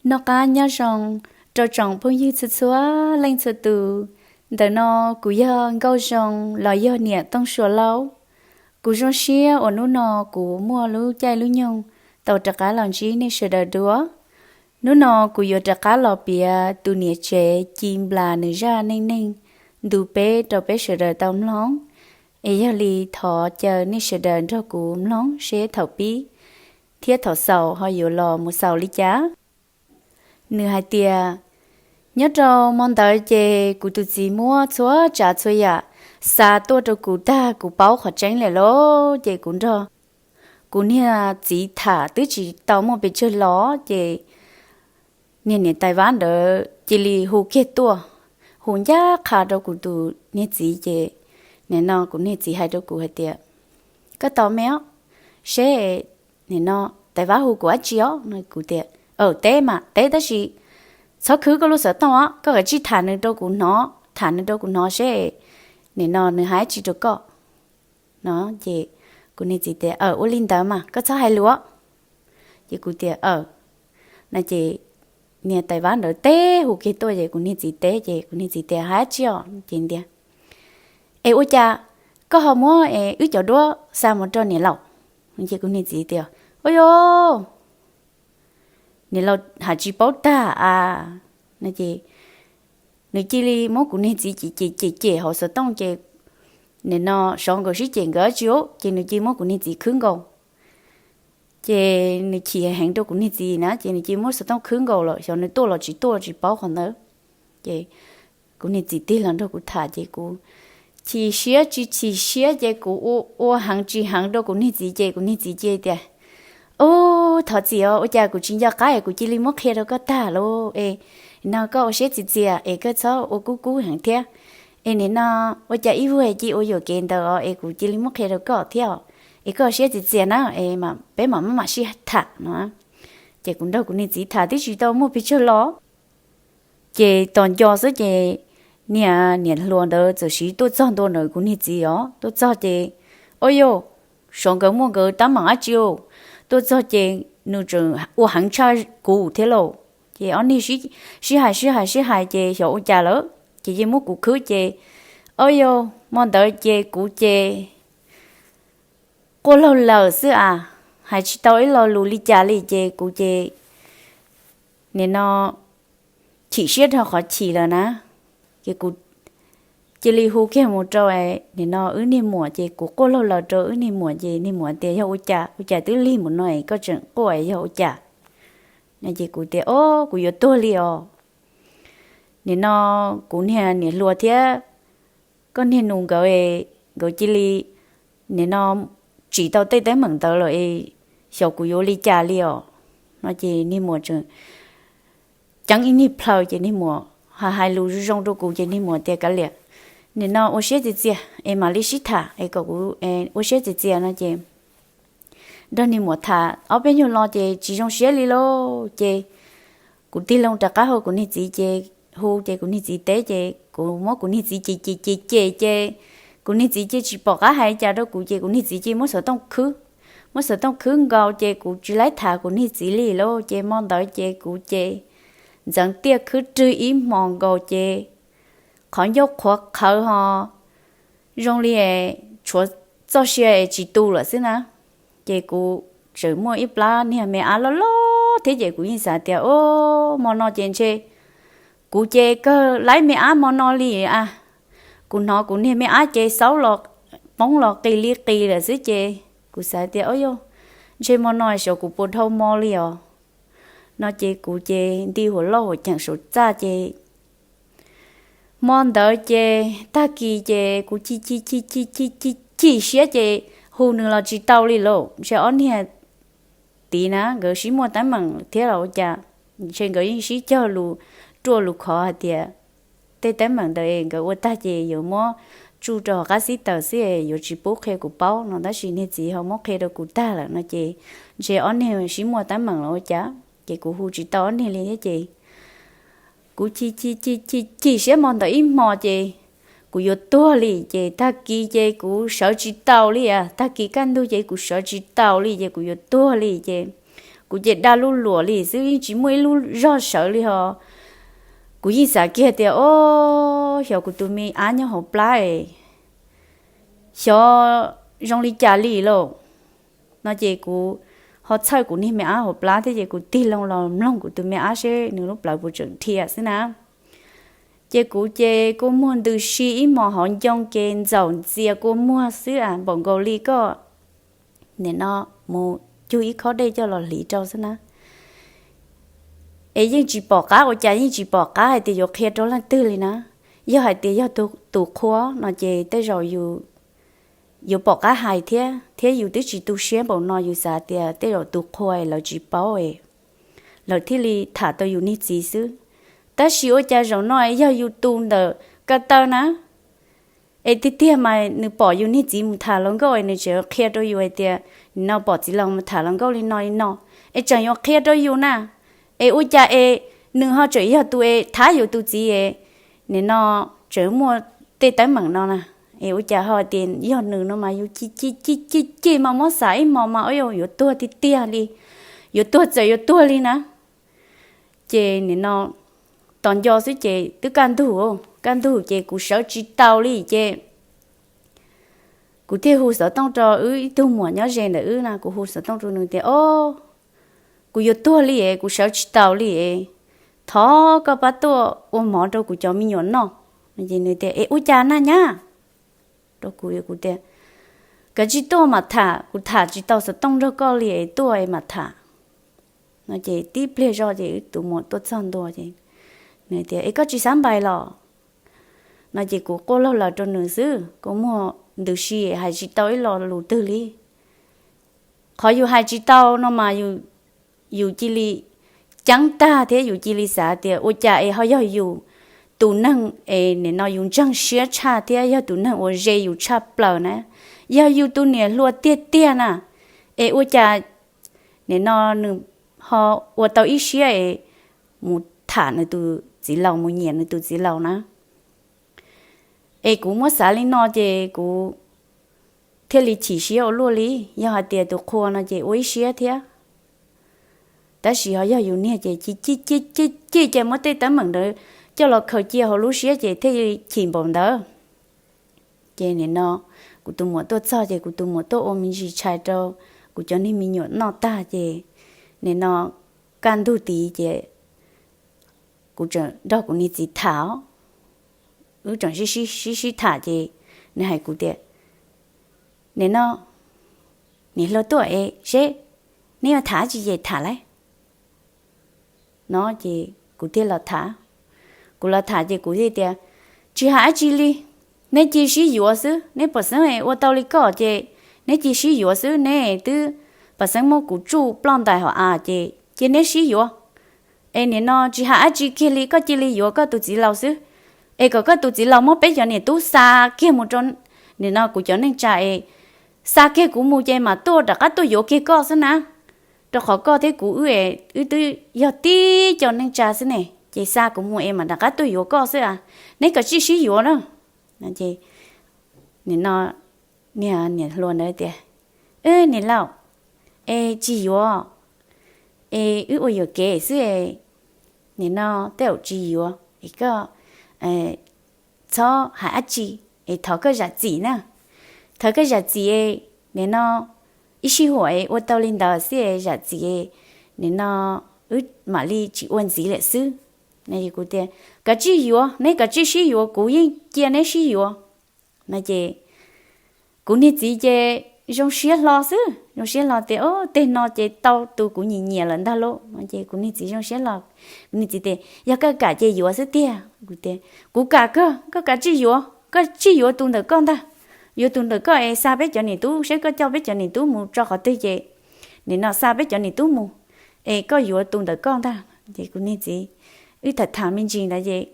Noj qab nyob zoo rau tsoom phooj ywg txhua txhua leej txhua tus. Ntawm no kuv yog Nkauj Zoo los yog niam Tooj Sua Lauj. Kuv zoo siab uas hnub no kuv muaj lub caij lub nyoog tau rov qab los ntsib nej sawv daws dua. Hnub no kuv yuav rov qab los piav tus niam tsev ci nplas nws zaj neej neeg ntu peb rau peb sawv daws tau mloog. Es yog li thov caw nej sawv daws nrog kuv mloog seb thaum pib thiab thaum xaus ho yuav los mus xaus li cas. Nws hais tias, nyob rau hmo ntawd ces kuv tus txiv muab txhua tsav txhua yam xa tuaj rau kuv tag, kuv paub qhov tseeb lawm lauj. Ces kuv nrog kuv niag txiv tham twb tsis tau muaj pes tsawg los ces niag niam tais vab ntawd cia li hu kiag tuaj, hu ncaj qha rau kuv tus niag txiv ces nim no kuv niag txiv hais rau kuv hais tias, koj tos me os, seb nim no tais vab hu kuv dab tsi os no. Kuv tias, aw, teb mas teb tab sis txhob khwb koj lub xov tooj os, koj kav tsij tham nws rau kuv hnov, tham nws rau kuv hnov seb nim no nws hais dab tsi rau koj no. Ces kuv niag txiv tias, aw, ua li ntawd mas koj txhob hais lus. Ces kuv tias, aw. No ces niag tais vab ntawd teb hu kiag tuaj ces kuv niag txiv teb ces kuv niag txiv tias, hais dab tsi os? Ces tias, es ua cas koj ho muab wb cov duab xa mus rau niam laus? Ces kuv niag txiv tias, ua yog niam laus hais tsis paub tag a. No ces nws cia li muab kuv niag txiv cem cem cem cem hauv xov tooj ces nim no sov nkawd sib cem nkawd dab tsi ces nws cia li muab kuv niag txiv khwb nkaus. Ces nws chim heev rau kuv niag txiv na ces nws cia li muab xov tooj khwb nkaus lawm, xyov nws tuaj los tsis tuaj tsis paub qhov ntawd. Ces kuv niag txiv tig los nrog kuv tham ces kuv chim siab tsis chim siab ces kuv ua heev tsis heev rau kuv niag txiv ces kuv niag txiv cia li tias, ub, thov txim os, ua cas kuv tsis nco qab es kuv cia li muab qhia rau koj tag lauj. Es no koj ua siab txias txias es koj txhob ua kub kub heev thiab. Es nim no ua cas ib vuag cia ua yuam kev ntawd os es kuv cia li muab qhia rau koj thiab os. Es koj ua siab txias txias na, peb mam maj mam sib tham no. Ces kuv nrog kuv niag txiv tham twb tsis tau muaj pes tsawg los. Ces tos nco xwb ces niag niam hluas ntawd txawm siv tuaj txog ntua ntawm kuv niag txiv os. Tuaj txog ces, ua yog, sov nkawd muaj nkawd teeb meem dab tsi, tuaj txog ces nws tseem ua heev tshaj kuv thiab lauj. Ces ob niag sib hais sib hais sib hais ces xyov ua cas lawm ces yeej muab kuv khwb ces, ua yog, hmo ntawd ces kuv ces quaj laug lawm xwb a, hais tsis tau ib lo lus li cas li ces kuv ces nim no chim siab dhau qhov chim lawm na. Ces kuv cia li hu kiag mus rau nim no wb niag muam ces kuv quaj laug lawm rau wb niag muam ces niag muam tias, yog ua cas, ua cas twb lig mus no es koj tseem quaj yog ua cas? No ces kuv tias, o, kuv yuav tuag li os. Nim no kuv niag niam hluas thiab koj niag nus nkawd, nkawd cia li nim no tsim tau tej teeb meem ntawd lawm es xyov kuv yuav li cas li os. No ces niag muam tseem ceeb ib niag plhaw ces niag muam hais hais lus zoo zoo rau kuv ces niag muam tias, kav liam, nim no ua siab txias txias es mam li sib tham es kom kuv ua siab txias txias no ces nrog niag muam tham ob peb nyuag lo ces tsis zoo siab li lauj. Ces kuv tig loo rov qab hu kuv niag txiv ces, hu ces kuv niag txiv teb ces kuv muab kuv niag txiv cem cem cem cem ces kuv niag txiv cia tsis pom qab hais cas rau kuv ces kuv niag txiv cia muab xov tooj khwb, muab xov tooj khwb nkaus ces kuv tsis laib tham kuv niag txiv li lauj. Ces hmo ntawd ces kuv ces ntxeev tiaj khwb rwg ib hmos nkaus ces qhov ncauj qhuav qhawv ho zoo li tshuav txoj sia es tsis tu lawm xwb na. Ces kuv tseem muaj ib plab niag me ab loj loj thiab ces kuv yeej xav tias, o, hmo no ces ntshe kuv ces kawg laib me ab hmo no li a. Kuv hnov kuv niag me ab ces xaub los poob los qis li qis lawm xwb ces kuv xav tias, o yog, ntshe hmo no xyov kuv puas dhau hmo li os. No ces kuv ces nti huam loj huam cheem saum txaj ces hmo ntawd ces tag kis ces kuv chim chim chim chim chim chim chim siab ces hu nws los tsis tau li lauj. Ntshe ob niag tid na nkawd sib muaj teeb meem thiab los ua cas, ntshe nkawd yeej sib cog lus ruaj lus khov hais tias tej teeb meem ntawd nkawd ua tag ces yuav muab tsuj rau hauv qab xib taws xwb es yuav tsis pub qhia kuv paub no tab sis niag txiv ho muab qhia rau kuv tag lawm no ces ntshe ob niag sib muaj teeb meem los ua cas ces kuv hu tsis tau ob niag li thiab ces kuv chim chim chim chim chim siab hmo ntawd ib hmo ces kuv yuav tuag li ces tag kis ces kuv sawv tsis taus li a, tag kis kaj ntug ces kuv sawv tsis taus li ces kuv yuav tuag li ces kuv ces dag lub luam li xwb, yeej tsis muaj ib lub zog sawv li ho. Kuv yeej xav kiag tias, o, xyov kuv tus me ab nyob hauv plab es xyov zoo li cas li lauj. No ces kuv ho txhawj kuv niag me ab hauv plab thiab ces kuv tig loo los mloog kuv tus me ab seb nws lub plawv puas tseem dhia xwb na. Ces kuv ces kua muag ntws si ib hmos hauv ncoo ces ntxaum ntxias kua muag xwb a, npaum nkaus li koj nim no mus cug ib khob dej coj los hliv rau xwb na. Es yeej tsis pom qab, ua cas yeej tsis pom qab hais tias yuav qhia rau leej twg li na. Yog hais tias yog tus qhua no ces tej zaum yuav pom qab hais thiab, thiab yus twb tsis tu siab npaum no, yus xav tias tej zaum tus qhua lawv tsis paub es lawv thiaj li tham tau yus niag txiv xwb. Tab sis ua cas zaum no yog yus tus ntawm ko taw na, es tiag tiag mas nws pom yus niag txiv mus tham hluas nkauj es nws tseem qhia rau yus hais tias nim no pom txiv laus mus tham hluas nkauj li no li no, es tseem yuav qhia rau yus na. Es ua cas es nws ho tseem yog tus es thab yus tus txiv es nim no tseem muaj tej teeb meem no na. Es ua cas ho tias yog nws no mas yus ci ci ci ci mas muab xav ib hmo mas yuav tuag tiag tiag li, yuav tuag txawm yuav tuag li na. Ces nim no tos nco xwb ces twb kaj ntug, kaj ntug ces kuv sawv tsis taus li ces kuv thiaj hu xov tooj rau wb ib tug muam nyob ze ntawm wb na, kuv hu xov tooj rau nws tias, o, kuv yuav tuag li es kuv sawv tsis taus li es thov koj pab tuaj ua mov rau kuv cov me nyuam noj. Nws tias, es ua cas na nyab? Rau kuv, kuv tias, kav tsij tuaj mam tham, kuv tham tsis tau xov tooj nrog koj li es tuaj es mam tham. No ces tib pliag zog ces wb tus muam tuaj txog ntua ces nws tias, es koj tsis xav npais los? No ces kuv quaj laug lawm rau nws xwb, kua muag ntws si hais tsis tau ib lo lus twg li. Qhov yus hais tsis tau no mas yus cia li ceeb tag thiab yus cia li xav tias ua cas es ho yog yus tus neeg es nim no yus ntseeg siab tshaj thiab yog tus neeg uas ze yus tshaj plaws na, yog yus tus niam hluas tiag tiag na, es ua cas nim no nws ho ua tau ib siab es mus tham nws tus txiv laus, mus nyiam nws tus txiv laus na. Es kuv muab xav li no ces kuv thiaj li chim siab ua luaj li. Yog hais tias tus qhua no ces ua ib siab thiab, tab sis ho yog yus niag ces ci ci ci ci ces muab tej teeb meem ntawd coj los khaws cia hauv lub siab ces thiaj li chim npaum ntawd. Ces nim no kuv tus muam tuaj txog ces kuv tus muam tuaj ua me ntsis tshais rau kuv cov niag me nyuam noj tag ces nim no kaj ntug tid ces kuv tseem nrog kuv niag txiv tham, wb tseem sib sib sib tham ces nws hais kuv tias, nim no niam hluas tuaj es seb neb yuav tham tsi ces tham lauj. No ces kuv thiaj los tham. Kuv los tham ces kuv thiaj tias, tsis hais dab tsi li, neb cia sib yuav xwb, neb pom xeeb ua tau li koj ces neb cia sib yuav xwb, neb twb pom xeeb muab kuv tsuj ploj ntais hauv av ces cia neb sib yuav. Es nim no tsis hais dab tsi kiag li, koj cia li yuav koj tus txiv laus xwb, es kom koj tus txiv laus muab peb cov niam tub xa kiag mus rau nim no kuv cov neej tsa es xa kiag kuv mus ces mam tuaj rov qab tuaj yuav kiag koj xwb na, rau qhov koj thiab kuv wb, wb twb yog tib co neej tsa xwb ne, ces xa kuv mus es mam rov qab tuaj yuav koj xwb a, neb kom tsij sib yuav na. Ces nim no niag niam hluas ntawd tias, niam laus, es tsis yuav, es wb ua yuam kev xwb, nim no tej zaum tsis yuav es koj txhob hais dab tsi, es thov koj zam txim na, thov koj zam txim, nim no ib sij huam es ua tau li ntawd xwb es zam txim, nim no wb mam li tsis ua ntxiv lawm xwb. Kuv tias kom tsij yuav, neb kom tsij sib yuav, kuv yeej cia neb sib yuav. No ces kuv niag txiv ces zoo siab hlo xwb, zoo siab hlo tias, o, tej no ces tau tus kuv nyiam nyiam lawm ntag lauj. No ces kuv niag txiv zoo siab hlo, kuv niag txiv tias, yog koj kam ces yuav xwb tiag. Kuv tias, kuv kam kawg, koj kam tsij yuav, koj tsij yuav tus ntawm koj ntag, yuav tus ntawm koj es xa peb cov niam tub, saib koj coj peb cov niam tub mus tso qhov twg ces nim no xa peb cov niam tub mus, es koj yuav tus ntawm koj ntag. Ces kuv niag txiv, wb tham tham me ntsis ntawd ces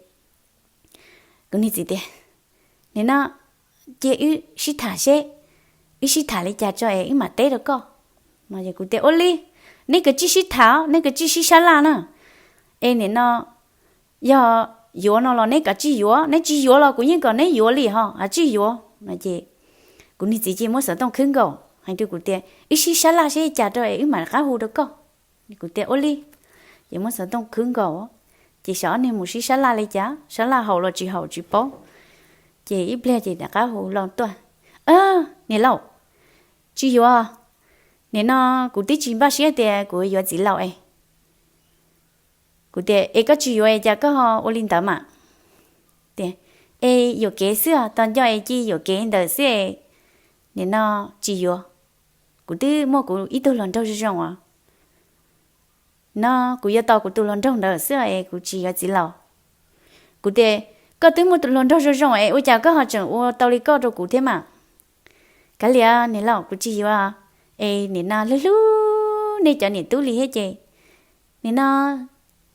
kuv niag txiv tias, nim no cia wb sib tham seb, wb sib tham li cas tso es wb mam teb rau koj. No kuv tias, ua li, neb kav tsij sib tham, neb kav tsij sib sab laj na, es nim no yog yuav no los neb kav tsij yuav, neb tsis yuav los kuv yeej kom neb yuav li ho, kav tsij yuav. No ces kuv niag txiv cia muab xov tooj khwb nkaus hais rau kuv tias, wb sib sab laj seb li cas rau es wb mam rov qab hu rau koj. Kuv tias ua li, ces muab xov tooj khwb nkaus, ces xyov ob niag mus sib sab laj li cas, sab laj haum los tsis haum tsis paub. Ces ib pliag ces rov qab hu lo tuaj, Niam laus, tsis yuav, nim no kuv twb tsis npaj siab tias kuv yuav txiv laus es. Kuv tias es koj tsis yuav es cas koj ho ua li ntawd mas? Tias es yuam kev xwb os, tos nco es cia yuam kev ntawd xwb es, nim no tsis yuav. Kuv twb muaj kuv ib tug hluas nraug zoo zoo os, no kuv yuav tos kuv tus hluas nraug ntawd xwb es kuv tsis yuav txiv laus. Kuv tias koj twb muaj tus hluas nraug zoo zoo es ua cas koj ho tseem ua tau li koj rau kuv thiab mas? Kav liam niam laus, kuv tsis yuav es nim no hlub hlub nej cov niam tub li thiab ces nim no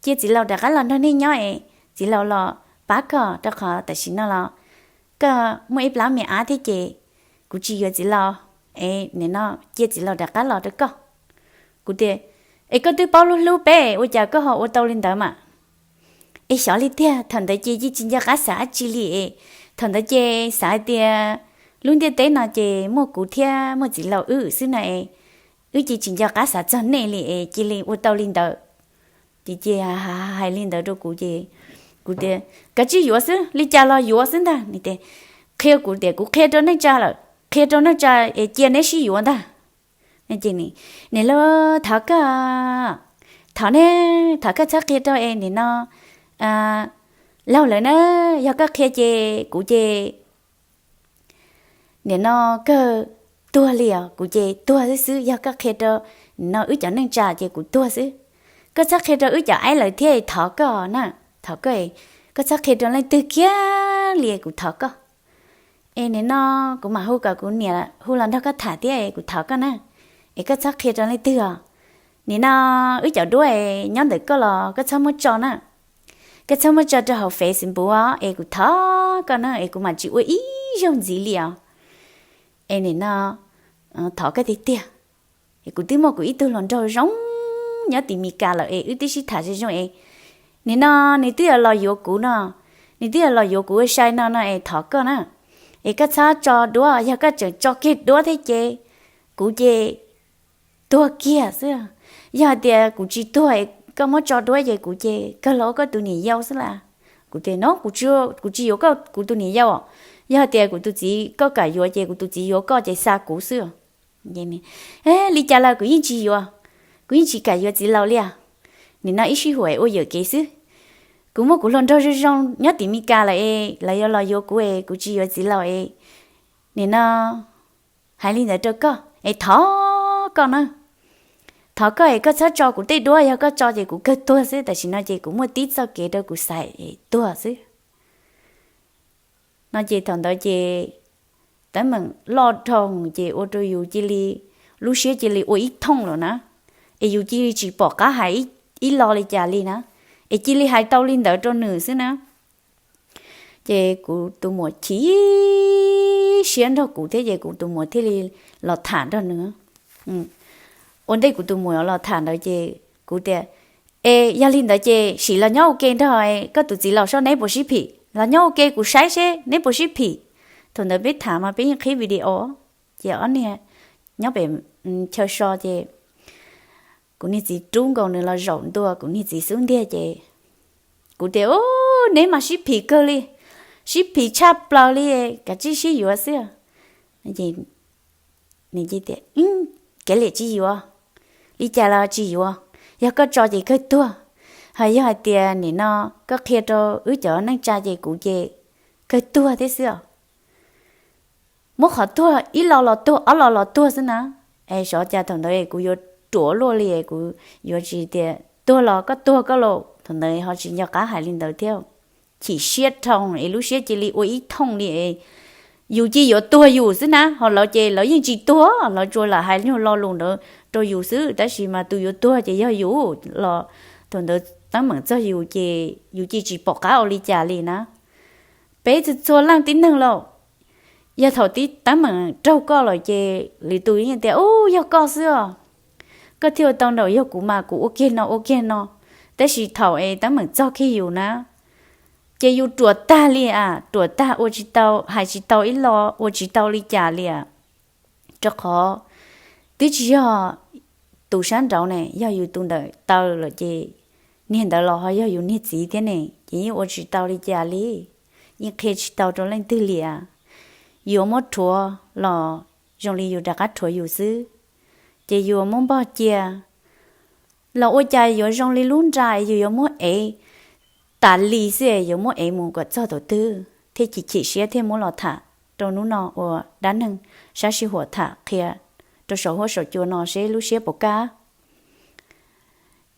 cia txiv laus rov qab los nrog nej nyob es txiv laus los pab koj rau qhov tam sim no los koj muaj ib plab me ab thiab ces kuv tsis yuav txiv laus es nim no cia txiv laus rov qab los rau koj. Kuv tias es koj twb paub hlub hlub peb ua cas koj ho ua tau li ntawd mas? Es xyov li tiag, thaum ntawd ces yeej tsis nco qab xav dab tsi li es, thaum ntawd ces xav hais tias lub ntiaj teb no ces muaj kuv thiab muaj txiv laus wb xwb no es, wb ces tsis nco qab xav txog nej li es cia li ua tau li ntawd. Ces ces hais li ntawd rau kuv ces kuv tias kav tsij yuav xwb, li cas los yuav xwb ntag. Nws tias qhia kuv tias kuv qhia rau neej tsa lawm, qhia rau neej tsa es cia neb sib yuav ntag. Ces niam laus, thov koj, thov ne, thov koj txhob qhia rau es nim no laug lawv na, yog koj qhia ces kuv ces nim no kawg tuag li os, kuv ces tuag xwb xwb, yog koj qhia rau nim no wb cov neej tsa ces kuv tuag xwb. Koj txhob qhia rau wb cov aib lawv thiab, thov koj na, thov koj, koj txhob qhia rau leej twg kiag li, kuv thov koj. Es nim no kuv mam hu kom kuv niam hu los nrog koj tham thiab, kuv thov koj na, es koj txhob qhia rau leej twg os. Nim no wb cov duab nyob ntawm koj los koj txhob muab tso na, koj txhob muab tso rau hauv Facebook os, es kuv thov koj na, es kuv mam tsis ua ib zaug ntxiv li os. Es nim no thov koj tiag tiag, es kuv twb muaj kuv ib tug hluas nraug zoo nyob tim Mis Kas lawm es wb twb sib tham zoo zoo es, nim no nws twb yuav los yuav kuv no, nws twb yuav los yuav kuv ua sai no no es thov koj na, es koj txhob tso duab, yog koj tseem tso kiag duab thiab ces kuv ces tuag kiag xwb. Yog hais tias kuv tsis tuag es koj muab tso duab ces kuv ces kawg los ua koj tus niam yau xwb las. Kuv tias no, kuv tsis yuav koj kuv tus niam yau. Yog hais tias kuv tus txiv koj kam yuav ces kuv tus txiv yuav koj ces xa kuv xwb. Li cas los kuv yeej tsis yuav, kuv yeej tsis kam yuav txiv laus li. Nim no ib sij huam ua yuam kev xwb. Kuv muaj kuv hluas nraug zoo zoo nyob tim Mis Kas lawm es lawv yuav los yuav kuv es kuv tsis yuav txiv laus es, nim no hais li ntawd rau koj es thov koj na, thov koj es koj txhob tso kuv tej duab, yog koj tso ces kuv kawg tuag xwb, tam sim no ces kuv muaj tib txoj kev rau kuv xaiv es tuag xwb. No ces thaum ntawd ces teeb meem loj dhau ces ua rau yus cia li, lub siab cia li ua ib thooj lawm na, es yus cia li tsis pom qab hais ib lo li cas li na, es cia li hais tau li ntawd rau nws xwb na. Ces kuv tus muam chim siab nrog kuv thiab ces kuv tus muam thiaj li los tham nrog nws. Ua ntej kuv tus muam los tham ntawd ces kuv tias, es yog li ntawd ces sim los nyob ua ke nrog koj tus txiv laus seb neb puas sib phim, los nyob ua ke kuv saib seb neb puas sib phim. Thaum ntawd peb tham mas peb yeej qhib video, ces ob niag nyob pem chaw so ces kuv niag txiv rub nkaus nws los zaum ntua kuv niag txiv xub ntiag ces kuv tias, u, neb mas sib phim kawg li, sib phim tshaj plaws li, kav tsij sib yuav xwb. Nws tias, kev liam tsis yuav, li cas los tsis yuav, yog koj tso ces kawg tuag, ho yog hais tias nim no koj qhia rau wb cov neej tsa ces kuv ces kawg tuag thiab xwb os. Muab qhov tuag ib lo los tuag ob lo los tuag xwb na. Es xyov cas thaum ntawd kuv yuav ruam luaj li, kuv yuav tsis tias tuag los koj tuag koj lauj, thaum ntawd ho tsis nco qab hais li ntawd thiab. Chim siab dhau es lub siab cia li ua ib thooj li es yus cia yuav tuag yus xwb na, ho lawv ces lawv yeej tsis tuag, lawv tsuas lam hais nyuag lo lus ntawd rau yus xwb, tab sis mas tus yuav tuag ces yog yus los. Thaum ntawd teeb meem txog yus ces yus cia tsis pom qab ua li cas li na. Peb txhua txhua leej tib neeg lauj, yog thaum tib teeb meem raug koj lawm ces lwm tus yeej tias, u, yog koj xwb os, koj thiaj ua tau nraum, yog kuv mas kuv ua kiag no ua kiag no. Tab sis thaum es teeb meem txog kiag yus na, ces yus ruam tag li a, ruam tag ua tsis tau, hais tsis tau ib lo, ua tsis tau li cas li a. Rau qhov twb tsis yog tus sab nraud ne yog yus tus ntawm taw lawm ces niag ntawd los ho yog yus niag txiv thiab ne, ces yeej ua tsis tau li cas li, yeej qhia tsis tau rau leej twg li as. Yuav muab rhuav los zoo li yus rov qab rhuav yus xwb, ces yuav muab npog cia los ua cas yuav zoo li lub nra yus yuav muab ev tas li xwb, yuav muab ev mus kom txog thaum twg thiaj chim chim siab thiaj muab los tham rau hnub no ua dab neeg sab sij huam tham qhia rau saum huab saum cua no seb lub siab puas kab.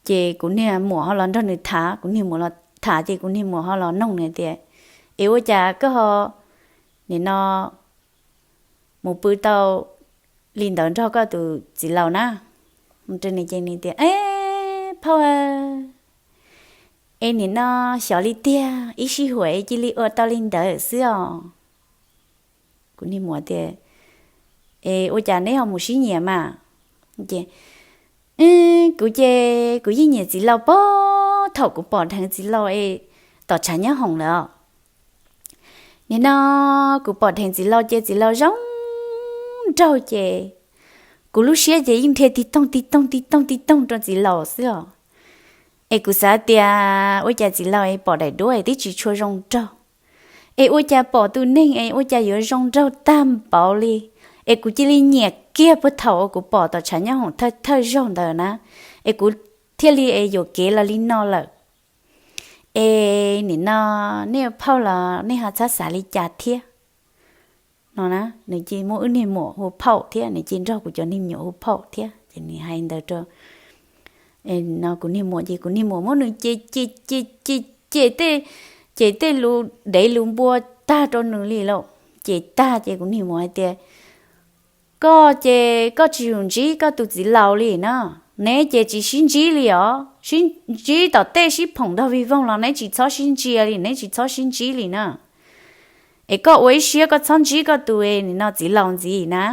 Ces kuv niag muam ho los nrog nws tham, kuv niag muam los tham ces kuv niag muam ho los noog nws tias, es ua cas koj ho nim no mus pw tau li ntawd nrog koj tus txiv laus na? Ces nws tias, e, phauj, es nim no xyov li tiag, ib sij huam cia li ua tau li ntawd xwb os. Kuv niag muam tias, es ua cas neb ho mus sib nyiam mas? Ces kuv ces kuv yeej nyiam txiv laus puag thaum kuv pom dheev txiv laus es tom tshav nyob hoom lawm os. Nim no kuv pom dheev txiv laus ces txiv laus zoo nraug ces kuv lub siab ces yeej nrhiav tig toog tig toog tig toog tig toog rau txiv laus xwb os. Es kuv xav tias ua cas txiv laus es pom daim duab es twb tsis tshua zoo nraug, es ua cas pom tus neeg es ua cas yuav zoo nraug tag npaum li. Es kuv cia li nyiam kiag puag thaum uas kuv pom tom tshav nyob hoom thawj thawj zaug ntawd na, es kuv thiaj li es yuam kev los li no lawm. Es nim no nej ua phauj los nej ho txhob xav li cas thiab no na. Nws cia muab wb niag muam hu phauj thiab, nws cia nrog kuv cov niag me nyuam hu phauj thiab ces nws hais ntawd rau no kuv niag muam ces kuv niag muam muab nws ces ces ces ces ces tej, ces tej lus dev lus npua tag rau nws li lauj. Ces tag ces kuv niag muam hais tias, koj ces koj tsis yus ntsib koj tus txiv laus li na, neb ces tsis sib ntsib li os, sib ntsib tom tej sib phoom nrog vij voog los neb tsis txhob sib ntsia li, neb tsis txhob sib ntsib li na. Es koj ua ib siab koj txhob ntsib koj tus nim no txiv laus ntxiv na.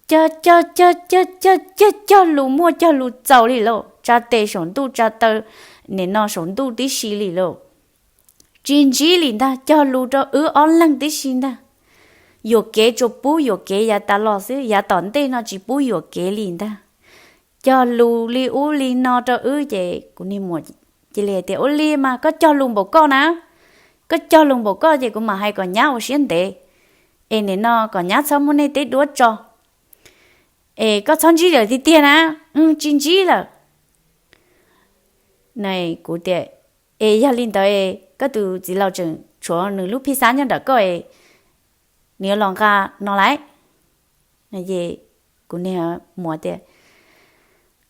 Cog cog cog cog cog cog cog lus muaj cog lus txaus li lauj, tsa tes saum ntuj tsa taw nim no saum ntuj tib si li lauj. Tsis ntsib li ntag, cog lus rau wb ob leeg tib si ntag. Yuam kev tsuas pub yuam kev yav tas los xwb, yav tom ntej no tsis pub yuam kev li ntag. Cog lus li ub li no rau wb ces kuv niag muam cia li hais tias, ua li mas koj cog lus npaum koj na, koj cog lus npaum koj ces kuv mam hais kom nyab ua siab ntev, es nim no kom nyab txhob muab nej tej duab tso, es koj txhob ntsib lawm tiag tiag na. Tsis ntsib lawm. Kuv tias, es yog li ntawd koj tus txiv laus tseem tshuav nws lub phij xab nyob nram koj, nws yuav los nqa no lauj? Kuv niag muam tias,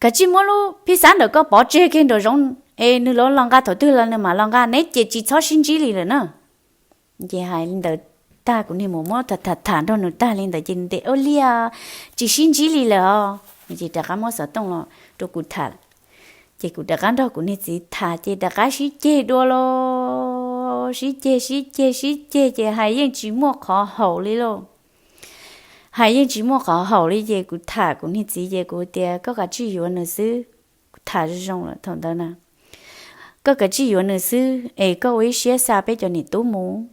kav tsij muab lub phij xab ntawm koj pov tseg kiag nraum zoov es nws los los nqa thaum twg los nws mam los nqa, neb ces tsis txhob sib ntsib li lawm na. Ces hais li ntawd tag kuv niag muam muab tham tham tham nrog nws tag li ntawd ces nws tias, ua li tsis sib ntsib li lawm os. Ces rov qab muab xov tooj los rau kuv tham. Ces kuv rov qab nrog kuv niag txiv tham ces rov qab sib ceg dua los sib ceg sib ceg sib ceg ces hais yeej tsis muaj qhov haum li lauj. Hais yeej tsis muaj qhov haum li ces kuv tham kuv niag txiv ces kuv tias, koj kav tsij yuav nws xwb. Kuv tham zoo zoo lawm thaum ntawd na. Koj kav tsij yuav nws xwb es koj ua ib siab xa peb cov niam tub mus.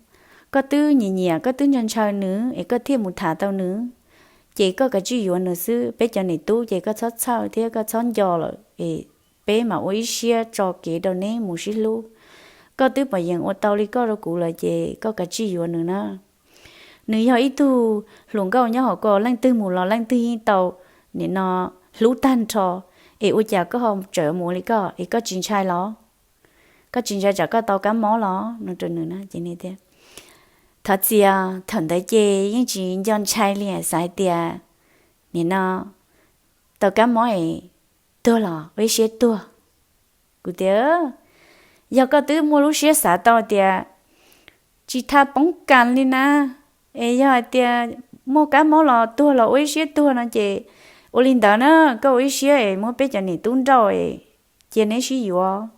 Koj twb nyiam nyiam, koj twb ntshaw ntshaw nws es koj thiaj mus tham tau nws. Ces koj kav tsij yuav nws xwb, peb cov niam tub ces koj txhob txhawj thiab koj txhob nco lawm es peb mam ua ib siab tso kev rau neb mus sib hlub. Koj twb pom yees ua tau li koj rau kuv lawm ces koj kav tsij yuav nws na. Nws yog ib tug hluas nkauj nyob hauv ko, leej twg mus los leej twg yeej tau nim no hlub tag nrho, es ua cas koj ho tseem mus ua li koj es koj tsis ntshai los? Koj tsis ntshai tsam koj tau kab mob los no rau nws na? Ces nws tias, thov txim, thaum ntawd ces yeej tsis nco ntshai li, xav hais tias nim no tau kab mob es tuag los ua ib siab tuag. Kuv tias, yog koj twb muaj lub siab xav tau tias tsis tha poob kas li na, es yog hais tias muaj kab mob los tuag los ua ib siab tuag no ces ua li ntawd na, koj ua ib siab es muab peb cov niam tub nrauj es cia neb sib yuav.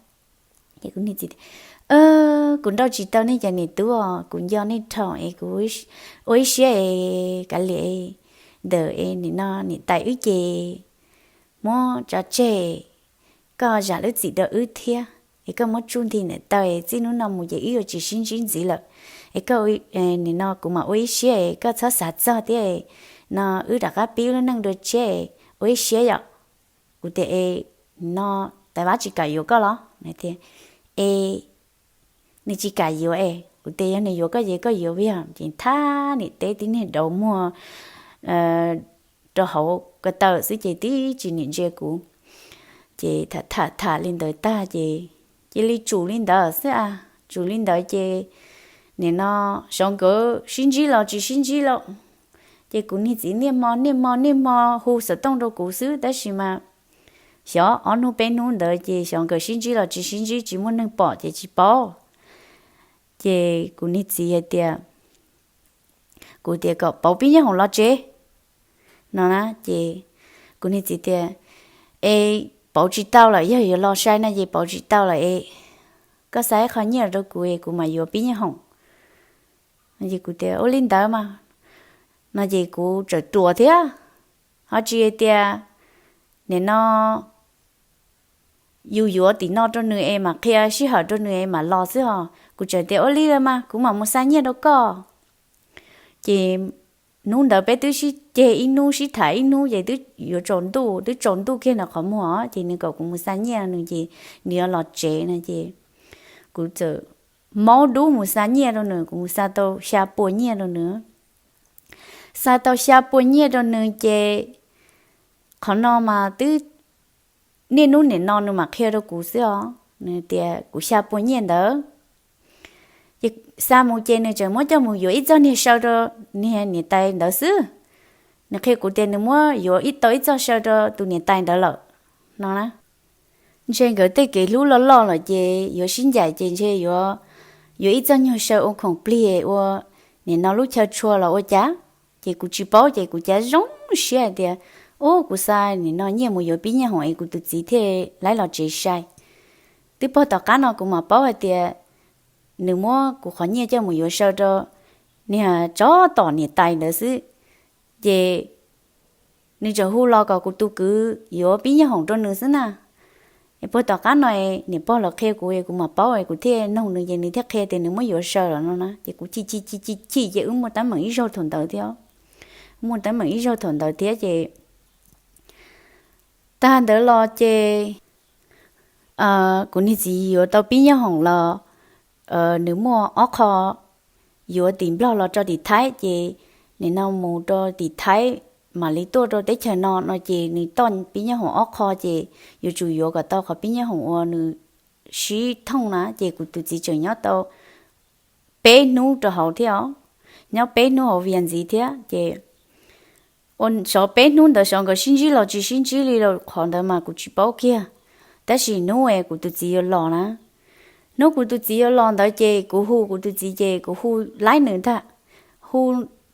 Ces kuv niag txiv tias, kuv nrauj tsis tau nej cov niam tub os, kuv nco nej dhau es kuv ua ib siab es kav liam ntawm es nim no niam tais wb ces muab tso tseg, koj zam lub txim rau wb thiab es koj muab tsuj nti niam taw es txij hnub no mus ces wb yuav tsis sib ntsib ntxiv lawm. Es koj, nim no kuv mam ua ib siab es koj txhob xav txog thiab, no wb rov qab pib lub neej dua tshiab, ua ib siab yom. Kuv tias, Es no Tais Vab tsis kam yuav koj los? Nws tias, Es nws tsis kam yuav es. Kuv tias, Yog nws yuav koj ces koj yuav vim? Ces thab niam teb tib niag dauv muag rau hauv ko taw xwb ces tib tsis niam ntsia kuv. Ces tham tham tham li ntawd tag ces cia li tsum li ntawd xwb a. Tsum li ntawd ces nim no xyov nkawd sib ntsib los tsis sib ntsib lawm. Ces kuv niag txiv niaj hmo niaj hmo niaj hmo hu xov tooj rau kuv xwb, tab sis mas xyov ob hnub peb hnub ntawd ces xyov nkawd sib ntsib los tsis sib ntsib, tsis muaj neeg pom ces tsis paub. Ces kuv niag txiv hais tias, kuv tias kom pauv pib nyob hoom los tsev no na. Ces kuv niag txiv tias, Es pauv tsis tau lawm, yog yuav los sai no ces pauv tsis tau lawm es koj xa ib qho nyiaj rau kuv es kuv mam yuav pib nyob hoom. Ces kuv tias, Ua li ntawd mas. No ces kuv txawm ruam thiab, ho tsis hais tias nim no yus yuav tim no rau nws es mam qhia sij hawm rau nws es mam los xwb ho. Kuv txawm tias, Ua li los mas kuv mam mus xa nyiaj rau koj. Ces hnub ntawd peb twb sib ceg ib hnub sib tham ib hnub ces twb yuav tsaus ntuj, twb tsaus ntuj kiag ntawm qhov muag ces nws kom kuv mus xa nyiaj rau nws ces nws yuav los tsev no ces kuv txawm maub dub mus xa nyiaj rau nws, kuv mus xa tau xya puas nyiaj rau nws. Xa tau xya puas nyiaj rau nws ces qhov no mas twb niaj hnub nim no nws mam qhia rau kuv xwb os. Nws tias kuv xya puas nyiaj ntawd ces xa mus ces nws tseem muab coj mus yuav ib txoj niag saw rau niag niam tais ntawd xwb. Nws qhia kuv tias nws muab yuav ib tau ib txoj saw rau tus niam tais ntawd lawm no na. Ntshe nkawd tej kev hlub loj loj lawm ces yuav sib ncaim ces ntshe yuav yuav ib txoj nyuag saw ua khoom plig ua nim no lub chaw tshua los ua cas. Ces kuv tsis paub ces kuv cav zoo siab hais tias, Ub, kuv xa nim no nyiaj mus yuav pib nyiaj hoom es kuv tus txiv thiaj laib los tsev sai. Twb pog tom qab no kuv mam paub hais tias nws muab kuv qhov nyiaj coj mus yuav saw rau niag tsov tom niam tais ntawd xwb. Ces nws tseem hu los kom kuv tus kwv yuav pib nyiaj hoom rau nws xwb na. Puag tom qab no niam pog los qhia kuv es kuv mam paub es kuv thiaj noog nws ces nws thiaj qhia tias nws muab yuav saw lawm no na. Ces kuv chim chim chim chim chim ces wb muaj teeb meem ib zaug thaum ntawd thiab. Muaj teeb meem ib zaug thaum ntawd thiab ces tag ntawd los ces kuv niag txiv yuav tau pib nyob hoom los nws muaj ob qho yuav tim Nplog los rau tim Thaib ces nim no mus rau tim Thaib mam li tuaj rau teb chaws no no ces nws toj pib nyob hoom ob qho ces yuav tsum yuav kom tau qhov pib nyob hoom uas nws sib thooj na ces kuv tus txiv tseem nyob tau peb hnub rau hauv thiab os. Nyob peb hnub hauv vias ntxiv thiab ces ua xyov peb hnub ntawd xyov nkawd sib ntsib los tsis sib ntsib li los qhov ntawd mas kuv tsis paub kiag. Tab sis hnub es kuv tus txiv yuav los na, hnub kuv tus txiv yuav los ntawd ces kuv hu kuv tus txiv ces kuv hu laib nws ntag, hu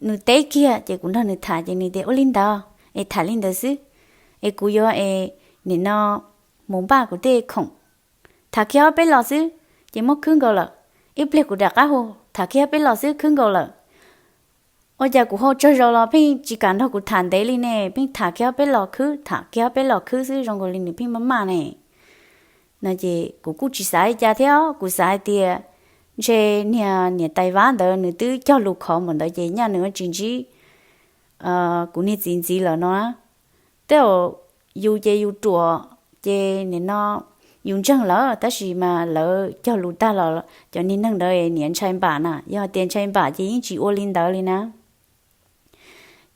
nws teb kiag ces kuv nrog nws tham ces nws tias ua li ntawd es tham li ntawd xwb, es kuv yuav es nim no mus npaj kuv tej khoom, tham kiag ob peb los xwb ces muab khwb nkaus lawm. Ib pliag kuv rov qab hu, tham kiag ob peb los xwb khwb nkaus lawm. Ua cas kuv hu tsaug zog los pheej tsis kam nrog kuv tham ntev li ne, pheej tham kiag ob peb los khwb, tham kiag ob peb los khwb xwb zoo nkaus li nws pheej maj maj ne. No ces kuv kuj tsis xav li cas thiab, kuv xav hais tias ntshe niag niam tais Vab ntawd nws twb cog lus khov npaum ntawd ces nyaj nws ua tsis ntsib kuv niag txiv ntxiv lawm no. Tej zaum yus ces yus ruam ces nim no yus ntseeg lawm tab sis mas lawv cog lus tag los cov niag neeg ntawd niam ntshai npam na, yog tias ntshai npam ces yeej tsis ua li ntawd li na.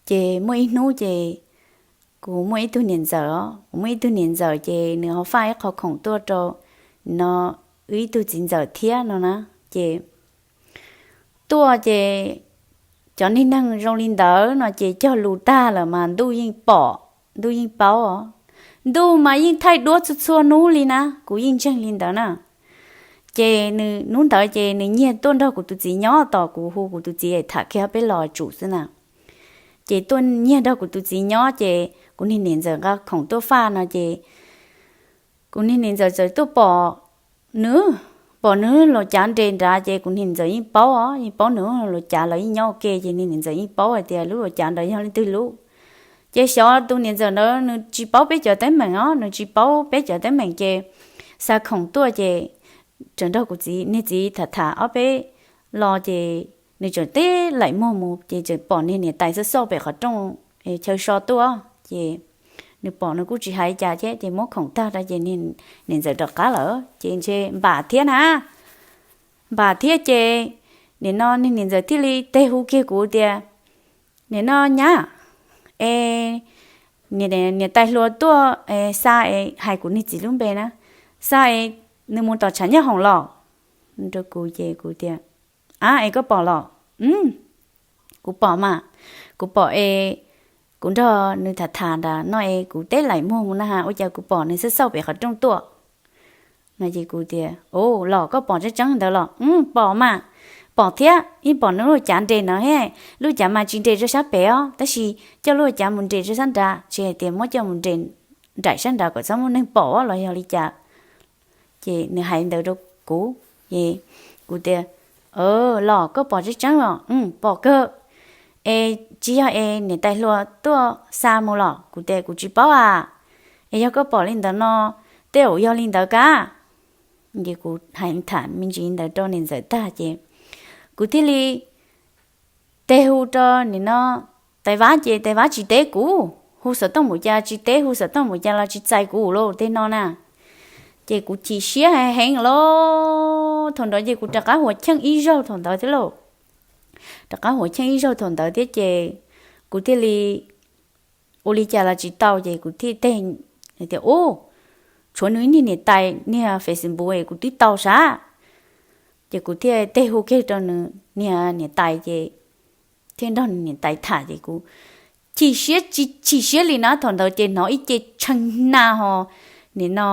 Ces muaj ib hnub ces kuv muaj ib tug niam ntxawm os, kuv muaj ib tug niam ntxawm ces nws ho faj ib qho khoom tuaj rau no wb ib tug txiv ntxawm thiab no na. Ces tuaj ces cov niag neeg zoo li ntawd no ces cog lus tag lawm mas ntuj yeej pom, ntuj yeej paub os. Ntuj mas yeej thaij duab txhua txhua hnub li na, kuv yeej ntseeg li ntawd na. Ces nws hnub ntawd ces nws nyiag tuaj nrog kuv tus txiv nyob, tos kuv hu kuv tus txiv tham kiag ob peb los tsum xwb na. Ces tuaj nyiag nrog kuv tus txiv nyob ces kuv niag niam ntxawm nqa khoom tuaj faj no ces kuv niag niam ntxawm txawm tuaj pom nws, pom nws los cav nres nrad ces kuv niag niam ntxawm yeej paub os, yeej paub nws los cav los yeej nyob ua ke ces niag niam ntxawm yeej paub hais tias lub los cav ntawd yog leej twg lub. Ces xyov tus niam ntxawm ntawd nws tsis paub peb cov teeb meem os, nws tsis paub peb cov teeb meem ces xa khoom tuaj ces tseem nrog kuv txiv, niag txiv tham tham ob peb los ces nws tseem teb laim muag mus ces tseem pom niag niam tais xauj xauj pem qhov rooj chaw so tuaj ces nws pom nws kuj tsis hais cas thiab ces muab khoom tag rau ces niag niam ntxawm rov qab lawm ces ntshe npam thiab na. Npam thiab ces nim no niag niam ntxawm thiaj li teg hu kiag kuv tias, nim no nyab, es niam tais hluas tuaj xa es hais kuv niag txiv lub npe na, xa es nws mus tom tshav nyob hoom los rau kuv ces kuv tias, a es koj pom los? Kuv pom mas, kuv pom es kuv nrog nws tham tham nram no es kuv teb laim muag na has ua cas kuv pom nws xauj xauj pem qhov rooj tuaj no ces kuv tias, u los koj pom tseeb tseeb ntawd los? Pom mas, pom thiab, yeej pom nws lub cav nres no he, lub cav mas tsis nres rau sab pem os tab sis coj lub cav mus nres rau sab nrad, tsis hais tias muab coj mus nres nraim sab nrad kom txhob muaj neeg pom los yog li cas. Ces nws hais ntawd rau kuv, ces kuv tias, los koj pom tseeb tseeb los? Pom kawg. Es tsis yog es niam tais hluas tuaj xa mus los? Kuv tias kuv tsis paub a. Es yog koj pom li ntawd no, tej zaum yog li ntawd kab. Ces kuv hais tham me ntsis ntawd rau niam ntxawm tag ces kuv thiaj li teg hu rau nim no tais vab ces tais vab tsis teb kuv, hu xov tooj mus cas tsis teb, hu xov tooj mus cas los tsis txais kuv lawm tej no na. Ces kuv chim siab heev los thaum ntawd ces kuv rov qab huam cheej ib zaug thaum ntawd thiab lauj. Rov qab huam cheej ib zaug thaum ntawd thiab ces kuv thiaj li ua li cas los tsis tau ces kuv thiaj teg tias, u, tshuav nws niag niam tais niag Facebook es kuv twb tau sav. Ces kuv thiaj teg hu kiag rau nws niag niam tais ces thiaj nrog nws niam tais tham ces kuv chim siab tsis chim siab li na thaum ntawd ces hnov ib ce tshee na ho, nim no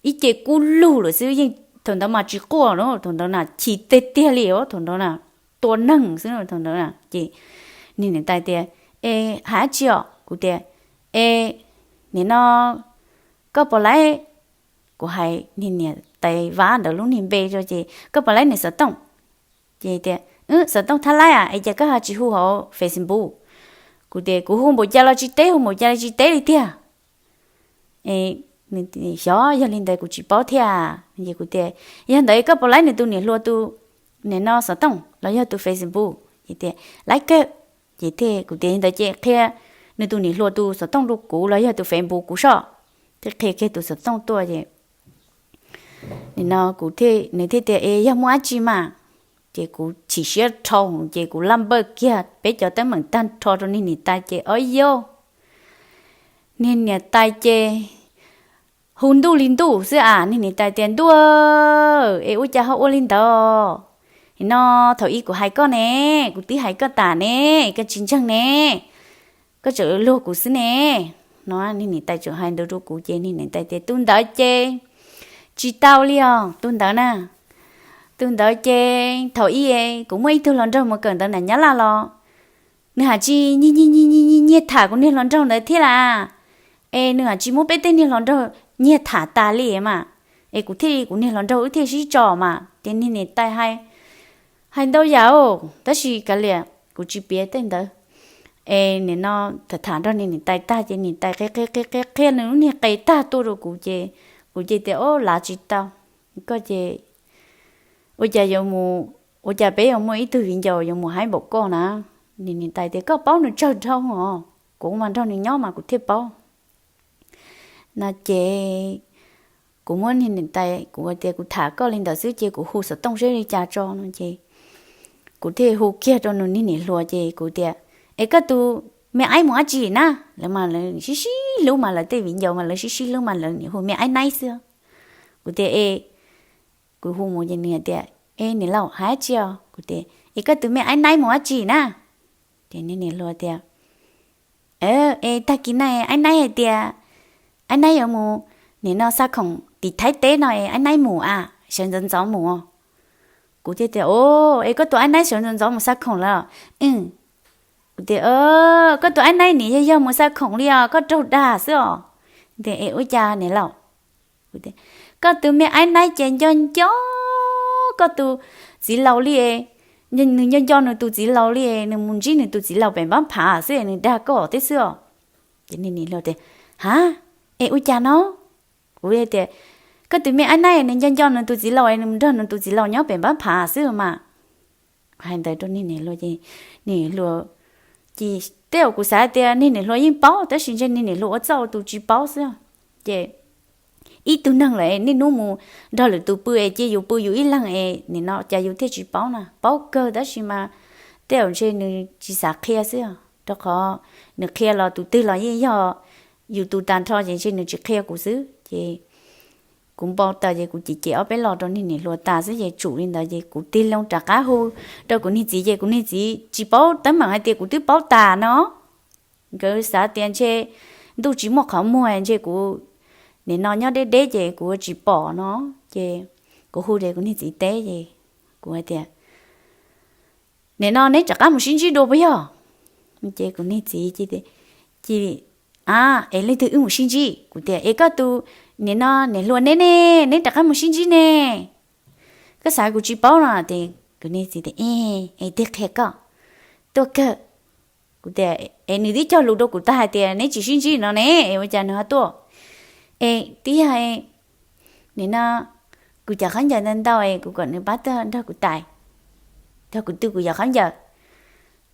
ib ce kub lug lawm xwb, yeej thaum ntawd mas tsis quaj na, thaum ntawd na chim tiag tiag li os, thaum ntawd na tua neeg xwb thaum ntawd na. Ces niag niam tais tias, es hais dab tsi os? Kuv tias, es nim no koj puas laib, kuv hais niag niam tais vab ntawd lub niag npe rau ces, koj puas laib nws xov tooj? Ces tias, xov tooj thab laib a, es cas koj ho tsis hu hauv Facebook? Kuv tias kuv hu npaum cas los tsis teb, hu npaum cas los tsis teb li tiag. Xyov, yog li ntawd kuv tsis paub thiab. Es kuv tias, yog ntawd koj puas laib nws tus niam hluas tus nim no xov tooj los yog tus Facebook? Ces tias laib kawg. Ces thiaj kuv tias li ntawd ces qhia nws tus niam hluas tus xov tooj rau kuv los yog tus Facebook kuv soj. Thiaj qhia kiag tus xov tooj tuaj ces nim no kuv thiaj, nws thiaj tias, es yog muaj dab tsi mas? Ces kuv chim siab dhau ces kuv laj npawj kiag peb cov teeb meem tag nrho rau niag niam tais ces o yau, niag niam tais ces hu ntuj li ntuj xwb a. Niag niam tais tias, ntuj, es ua cas ho ua li ntawd? Nim no thaum ub kuv hais koj ne, kuv twb hais koj tas ne, koj tsis ntseeg ne, koj tseem luag kuv xwb ne. No niag niam tais tseem hais ntawd rau kuv ces niag niam tais tias, tus ntawd ces tsis tau li os, tus ntawd na, tus ntawd ces thaum ub kuv muaj ib tug hluas nraug mus kawm ntawv nram Nyab Laj los nws hais tsis nyiag tham kuv niag hluas nraug ntawd thiab las, es nws hais tsis muab peb tej niag hluas nraug nyiag tham tas li mas, es kuv thiaj li kuv niag hluas nraug wb thiaj sib tso mas. Ces niag niam tais hais ntau yam tab sis kav liam kuv tsis piav tej ntawd. Es nim no tham tham nrog niag niam tais tag ces niam tais qhia qhia qhia qhia nws lub niag qe tag tuaj rau kuv ces kuv ces tias, o, lav tsis tau, koj ces ua cas yuav mus, ua cas peb yuav muaj ib tug viv ncaus yuav mus haib npaum koj na? Niag niam tais tias, koj paub nws tsawg dhau os, kuv mas nrog nws nyob mas kuv thiaj paub. No ces kuv muab niag niam tais, kuv tias kuv tham koj li ntawd xwb ces kuv hu xov tooj seb li cas tso no ces kuv thiaj hu kiag rau nws niag niam hluas ces kuv tias, es koj tus me aib mus dab tsi na? Lawv mas lawv sib sib hlub mas lawv tej viv ncaus mas lawv sib sib hlub mas lawv nim hu me aib naib xwb. Kuv tias, e, kuv hu mus ces nws tias, e, niam laus hais dab tsi os? Kuv tias, es koj tus me aib naib mus dab tsi na? Ces niag niam hluas tias, es tag kis no aib naib hais tias aib naib yuav mus nim no xa khoom tim Thaib teb no es aib naib mus a, sawv ntxov ntxov mus. Kuv thiaj tias, o, es koj tus aib naib sawv ntxov ntxov mus xa khoom lawm? Kuv tias, koj tus aib naib nim yog yog mus xa khoom li os, koj raug dag xwb os. Tias, es ua cas niam laus? Koj tus me aib naib ces nco nco koj tus txiv laus li, nws nco nco nws tus txiv laus li, nws mus ntsib nws tus txiv laus pem npab phav xwb nws dag koj thiab xwb os. Ces niag niam hluas tias, ha, es ua cas no? Kuv tias, koj tus me aib naib nws nco nco nws tus txiv laus es nws mus nrog nws tus txiv laus nyob pem npab phav xwb mas. Hais ntawd rau niag niam hluas ces niag niam hluas ces tej zaum kuv xav tias niag niam hluas yeej paub, tab sis ntshe niag niam hluas ua txuj ua tus tsis paub xwb. Ces ib tug neeg lawm, niaj hnub mus nrog lwm tus pw es cia yus pw yus ib leeg es nim no cas yus thiaj tsis paub na. Paub kawg tab sis mas tej zaum ntshe nws tsis xav qhia xwb, rau qhov nws qhia los tus twg los yeej yog yus tus tag nrho, ces ntshe nws tsis qhia kuv xwb. Ces kuv npau taws ces kuv cem cem ob peb lo rau niag niam hluas tas xwb ces tsum li ntawd ces kuv tig loo rov qab hu rau kuv niag txiv ces kuv niag txiv tsis paub teeb meem hais tias kuv twb paub tas no. Nkawd xav tias ntshe ntuj tsis muaj qhov muag, ntshe kuv nim no nyob deb deb ces kuv tsis pom no. Ces kuv hu ces kuv niag txiv teb ces kuv hais tias, nim no neb rov qab mus sib ntsib dua puas yog? Ces kuv niag txiv cia li, a, es leej twg wb mus sib ntsib? Kuv tias, es koj tus nim no niam hluas neb ne, neb rov qab mus sib ntsib ne. Koj xav kuv tsis paub no? Ces kuv niag txiv tias, e, es twg qhia koj? Tuaj kawg. Kuv tias, es nws twb cog lus rau kuv tag hais tias neb tsis sib ntsib no ne, es ua cas nws ho tuaj? Es twb yog nim no kuv cov khaub ncaws ntau ntau es kuv kom nws pab tuaj nrog kuv tais, nrog kuv tu kuv cov khaub ncaws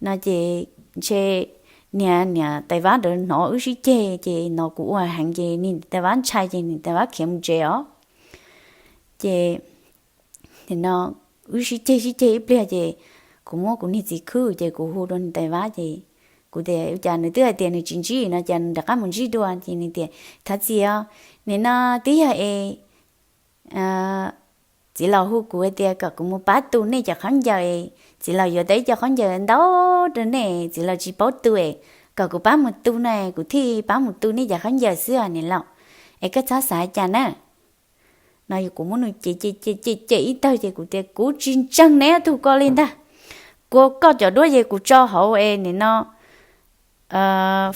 no. Ces ntshe niag niam tais vab ntawd hnov wb sib ceg ces hnov kuv ua heev ces niag tais vab ntshai ces niag tais vab khiav mus tsev os. Ces no wb sib ceg sib ceg ib pliag ces kuv muab kuv niag txiv khwb ces kuv hu rau niag tais vab ces kuv tias, ua cas nws twb hais tias nws tsis ntsib no, cas nws rov qab mus ntsib dua? Ces nws tias, thov txim os, nim no twb yog es txiv laus hu kuv hais tias kom kuv mus pab tu nej cov khaub ncaws, txiv laus yuav tau ib co khaub ncaws ntau rau nej, txiv laus tsis paub tu es kom kuv pab mus tu no, kuv thiaj pab mus tu nej cov khaub ncaws xwb os niam laus, es koj txhob xav cas na. No kuv muab nws cem cem cem cem ib tawg ces kuv tias, kuv tsis ntseeg neb ob tug ko li ntag. Kuv, koj cov duab ces kuv tso hauv es nim no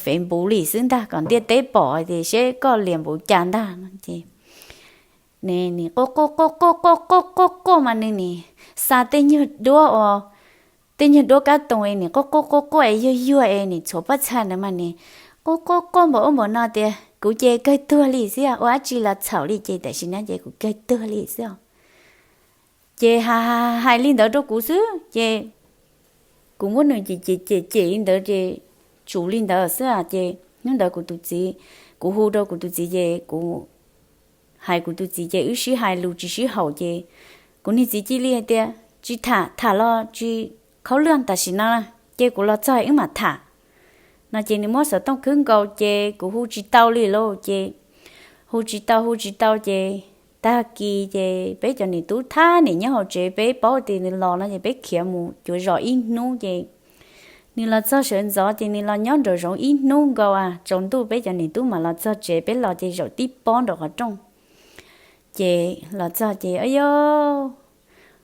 Facebook li xwb ntag, kom ntiaj teb pom tias seb koj liam npaum cas ntag no. Ces nws quaj quaj quaj quaj quaj quaj quaj mas nws nim xa tej nyuag duab, tej nyuag duab kab toos es nim quaj quaj quaj quaj es yuag yuag es nim txhuav pob txha ntawd mas nim quaj quaj quaj npaum ub npaum no tias kuv ces kawg tuag li xwb, ua dab tsi los txhaum li ces tam sim no ces kuv kawg tuag li xwb os. Ces hais hais li ntawd rau kuv xwb ces kuv muab nws cem cem cem cem li ntawd ces tsum li ntawd xwb ces hnub ntawd kuv tus txiv, kuv hu rau kuv tus txiv ces kuv hais kuv tus txiv ces wb sib hais lus tsis sib haum ces kuv niag txiv cia li hais tias tsis tham, tham los tsis khaub luaj tam sim no, ces kuv los txog wb mam tham no. Ces nws muab xov tooj khwb nkaus ces kuv hu tsis tau li lauj, ces hu tsis tau hu tsis tau ces tag kis ces peb cov niam tub thab niam nyob hauv tsev, peb paub tias nws los no ces peb khiav mus cuav zos ib hnub ces nws los txog sawv ntxov ces nws los nyob nraum zoov ib hnub nkaus a, tsaus ntuj peb cov niam tub mam los txog tsev, peb los ces zaum tib pob nraum qhov rooj. Ces los txog ces, o, yog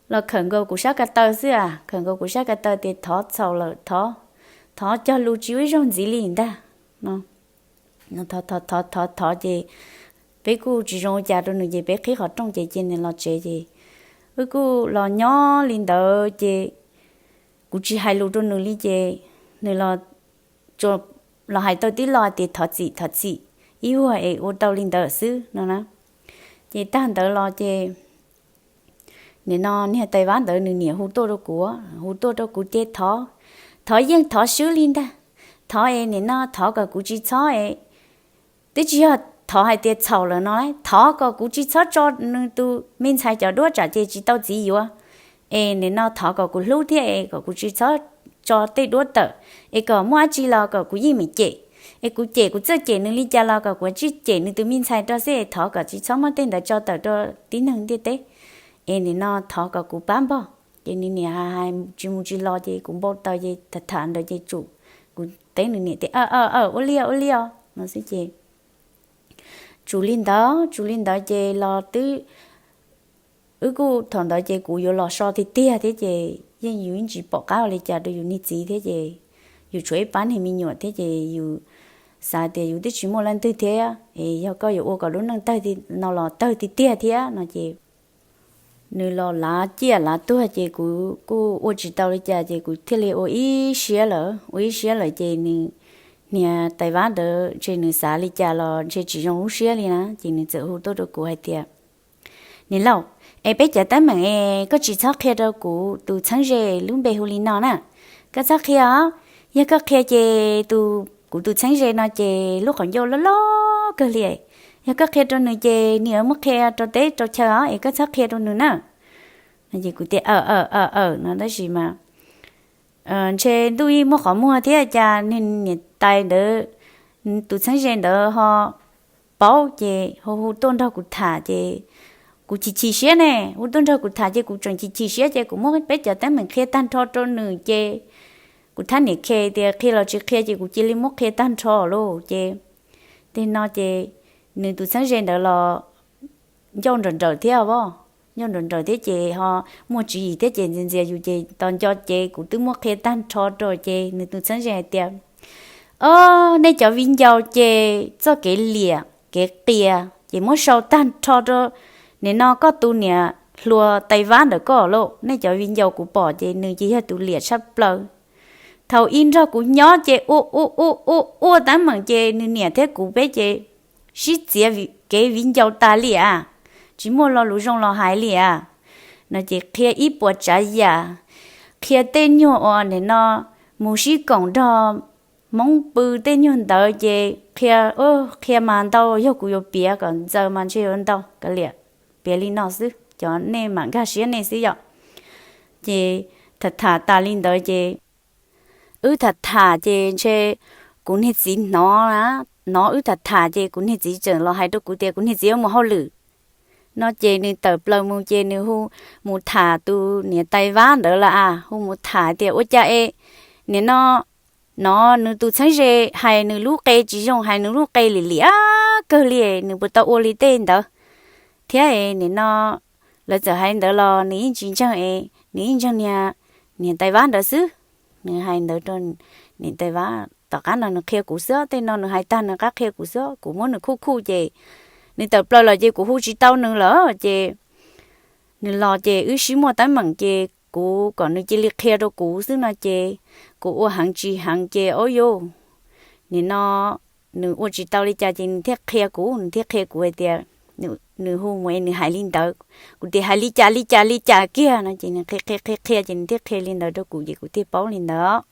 los khawm nkaus kuv sab ko taw xwb a, khawm nkaus kuv sab ko taw tias thov txhaum lawm, thov, thov cog lus tsis ua ib zaug ntxiv li ntag no. Thov thov thov ces peb kuj tsis zoo ua cas rau nws ces peb qhib qhov rooj ces cia nws los tsev ces wb kuj los nyob li ntawd ces kuv tsis hais lus rau nws li ces nws los, los hais tau tib lo tias thov txim thov txim ib vuag es ua tau li ntawd xwb no na. Ces tag ntawd los ces nim no niag tais vab ntawd nws niam hu tuaj rau kuv, hu tuaj rau kuv ces thov, thov yeej thov swb li ntag. Thov es nim no thov kom kuv tsis txhob es, twb tsis yog thov hais tias txhaum lawm no, thov kom kuv tsis txhob tso nws tus me ntxhais cov duab tsam ces tsis tau txiv yuav. Es nim no thov kom kuv hlub thiab es kom kuv tsis txhob tso tej duab tawm, es kom muaj dab tsi los kom kuv yeej meem cem. Es kuv cem kuv txawj cem nws li cas los kom kuv tsij cem nws tus me ntxhais rau xwb, es thov kom tsis txhob muab tej ntawd tso tawm rau tib neeg ntiaj teb. Es nim no thov kom kuv pab npog. Ces nws niam hais hais tsis mus tsis los ces kuv npau taws ces tham tham ntawd ces tsum, kuv teb nws niam tias, aw aw aw, ua li ua li os no xwb ces tsum li ntawd, tsum li ntawd ces los twb, wb kuj thaum ntawd ces kuv yuav los so tiag tiag thiab ces yeej yus yeej tsis pom qab ua li cas rau yus niag txiv thiab ces yus tshuav ib pab niag me nyuam thiab ces yus xav tias yus twb tsis muaj leej twg thiab es yog koj yuav ua kom lub neej tawg no los tawg tiag tiag thiab no ces nws los lav ciaj lav tuag ces kuv kuj ua tsis tau li cas ces kuv thiaj li ua ib siab lawm, ua ib siab lawm ces nws, niag tais vab ntawd ntshe nws xav li cas los ntshe tsis zoo lub siab li na ces nws txawm hu tuaj rau kuv hais tias, niam laus, es peb cov teeb meem es koj tsis txhob qhia rau kuv tus txheeb ze lub npe hu li no na, koj txhob qhia os. yog koj qhia ces tus, kuv tus txheeb ze no ces lub qhov ncauj loj loj kawg li. Yog koj qhia rau nws ces nws yuav muab qhia rau teb rau chaw os, es koj txhob qhia rau nws na. No ces kuv tias aw aw aw aw no tab sis mas ntshe ntuj yeej muaj qhov muag thiab cas niam tais ntawd, tus txheeb ze ntawd ho paub ces hu hu tuaj nrog kuv tham ces kuv chim chim siab ne, hu tuaj nrog kuv tham ces kuv tseem chim chim siab ces kuv muab peb cov teeb meem qhia tag nrho rau nws ces kuv thab niam khe tias qhia los tsis qhia ces kuv cia li muab qhia tag nrho lauj ces, tej no ces nws tus txheeb ze ntawd los ncauj nrawm nrawm thiab os, ncauj nrawm nrawm thiab ces ho muaj tswv yim thiab ces ntxias ntxias yus ces tos nco ces kuv twb muab qhia tag nrho rau ces nws tus txheeb ze hais tias, o, nej cov viv ncaus ces txoj kev liam kev qias ces muab sau tag nrho rau nim no koj tus niam hluas tais vab ntawm koj lauj. Nej cov viv ncaus kuv pom ces nws ces yog tus liam tshaj plaws. Thaum ub nrog kuv nyob ces ua ua ua ua ua teeb meem ces nws niam thiab kuv peb ces sib txiav kev viv ncaus tas li as, tsis muaj lo lus zoo los hais li as. No ces qhia ib puas tsav yam, qhia tej nyuag uas nim no mus sib koom nrog Hmoob pw tej nyuag ntawd ces qhia, qhia mas ntau, yog kuv yuav piav kom ntxaws mas ntshe yuav ntau, kav liam, piav li no xwb cov nej mam nkag siab nej xwb yom. Ces tham tham tas li ntawd ces wb tham tham ces ntshe kuv niag txiv hnov, hnov wb tham tham ces kuv niag txiv tseem los hais rau kuv tias kuv niag txiv yuav mus hauj lwm. No ces nws tawm plaws mus ces nws hu mus tham tus niam tais vab ntawd lawm as, hu mus tham tias ua cas es nim no, no nws tus txheeb ze hais nws lub qe tsis zoo, hais nws lub qe lim liam kawg li, nws puas tau ua li tej ntawd thiab es nim no lawv txawm hais ntawd los nws yeej tsis ntseeg es nws yeej ntseeg niag, niam tais vab ntawd xwb. Nws hais ntawd rau niam tais vab, tom qab no nws qhia kuv xwb, tej no nws hais tag nws qab qhia kuv xwb, kuv muab nws khuj khuj ces nws tawm plaws lawm ces kuv hu tsis tau nws lawm ces nws los ces wb sib muaj teeb meem ces kuv kom nws cia li qhia rau kuv xwb no ces kuv ua heev tsis heev ces ob yus, nim no nws ua tsis tau li cas ces nws thiaj qhia kuv, nws thiaj qhia kuv hais tias nws hu mus es nws hais li ntawd. Kuv tias hais li cas li cas li cas kiag no ces nws qhia qhia qhia qhia ces nws thiaj qhia li ntawd rau kuv ces kuv thiaj paub li ntawd.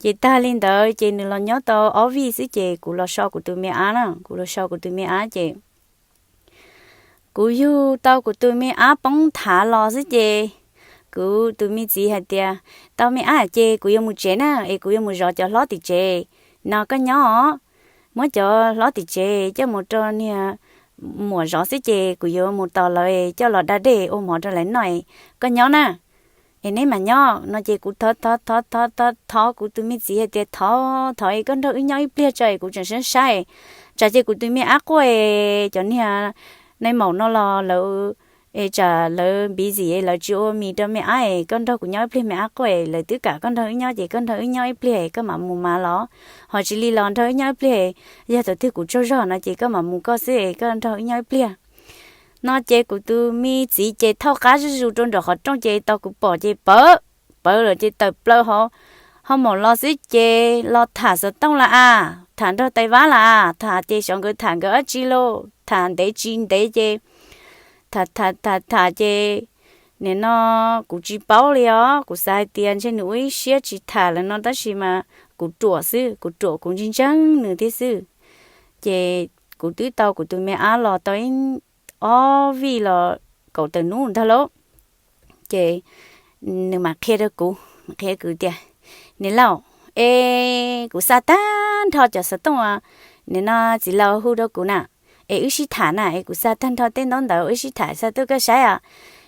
Ces tag li ntawd ces nws los nyob tau ob vij xwb ces kuv los so kuv tus me ab na, kuv los so kuv tus me ab ces kuv yug tau kuv tus me ab poob thav los xwb ces kuv tus me txiv hais tias, tau me ab ces kuv yuav mus tsev na, es kuv yuav mus zov cov hlob tim tsev no, koj nyob os. Muab cov hlob tim tsev coj mus rau niag muam zov xwb ces kuv yuav mus tos lawv coj los da dej ua mov rau lawv noj, koj nyob na. Es neb mam nyob no ces kuv thov thov thov thov thov kuv tus me txiv hais tias thov thov es koj nrog wb nyob ib pliag tso es kuv tseem saib saib, tsam ces kuv tus me ab quaj es cov niag nai maum no los lawv, es tsam lawv busy es lawv tsis ua mis rau me ab es koj nrog kuv nyob ib pliag, me ab quaj es lawv twb kam koj nrog wb nyob ces koj nrog wb nyob ib pliag koj mam mus mas los, ho tsis li los nrog wb nyob ib pliag, yog thaum twg kuv tsaug zog no ces koj mam mus koj xwb es koj nrog wb nyob ib pliag. No ces kuv tus me txiv ces thauj qab zuj zus rau nram qhov rooj ces tau kuv pom ces pawv, pawv lawm ces tawm plaws hauv hoo maum los xwb ces los tham xov tooj lawm as, tham nrog tais vab lawm as, tham ces xyov nkawd tham nkawd dab tsi lauj, tham ntev tsis ntev ces tham tham tham tham ces nim no kuv tsis paub li os, kuv xav hais tias ntshe nws ua ib siab tsis tham lawm no tab sis mas kuv ruam xwb, kuv ruam kuv ntseeg ntseeg nws thiab xwb. Ces kuv twb tau kuv tus me ab los tau ib ob vij los kaum tawm hnub ntag lauj. Ces nws mam qhia rau kuv, mam qhia kuv tias, niam laus, es kuv xa tag nrho cov xov tooj, nim no txiv laus hu rau kuv na, es wb sib tham na, es kuv xa tag nrho tej ntaub ntawv wb sib tham xa tuaj koj saib os.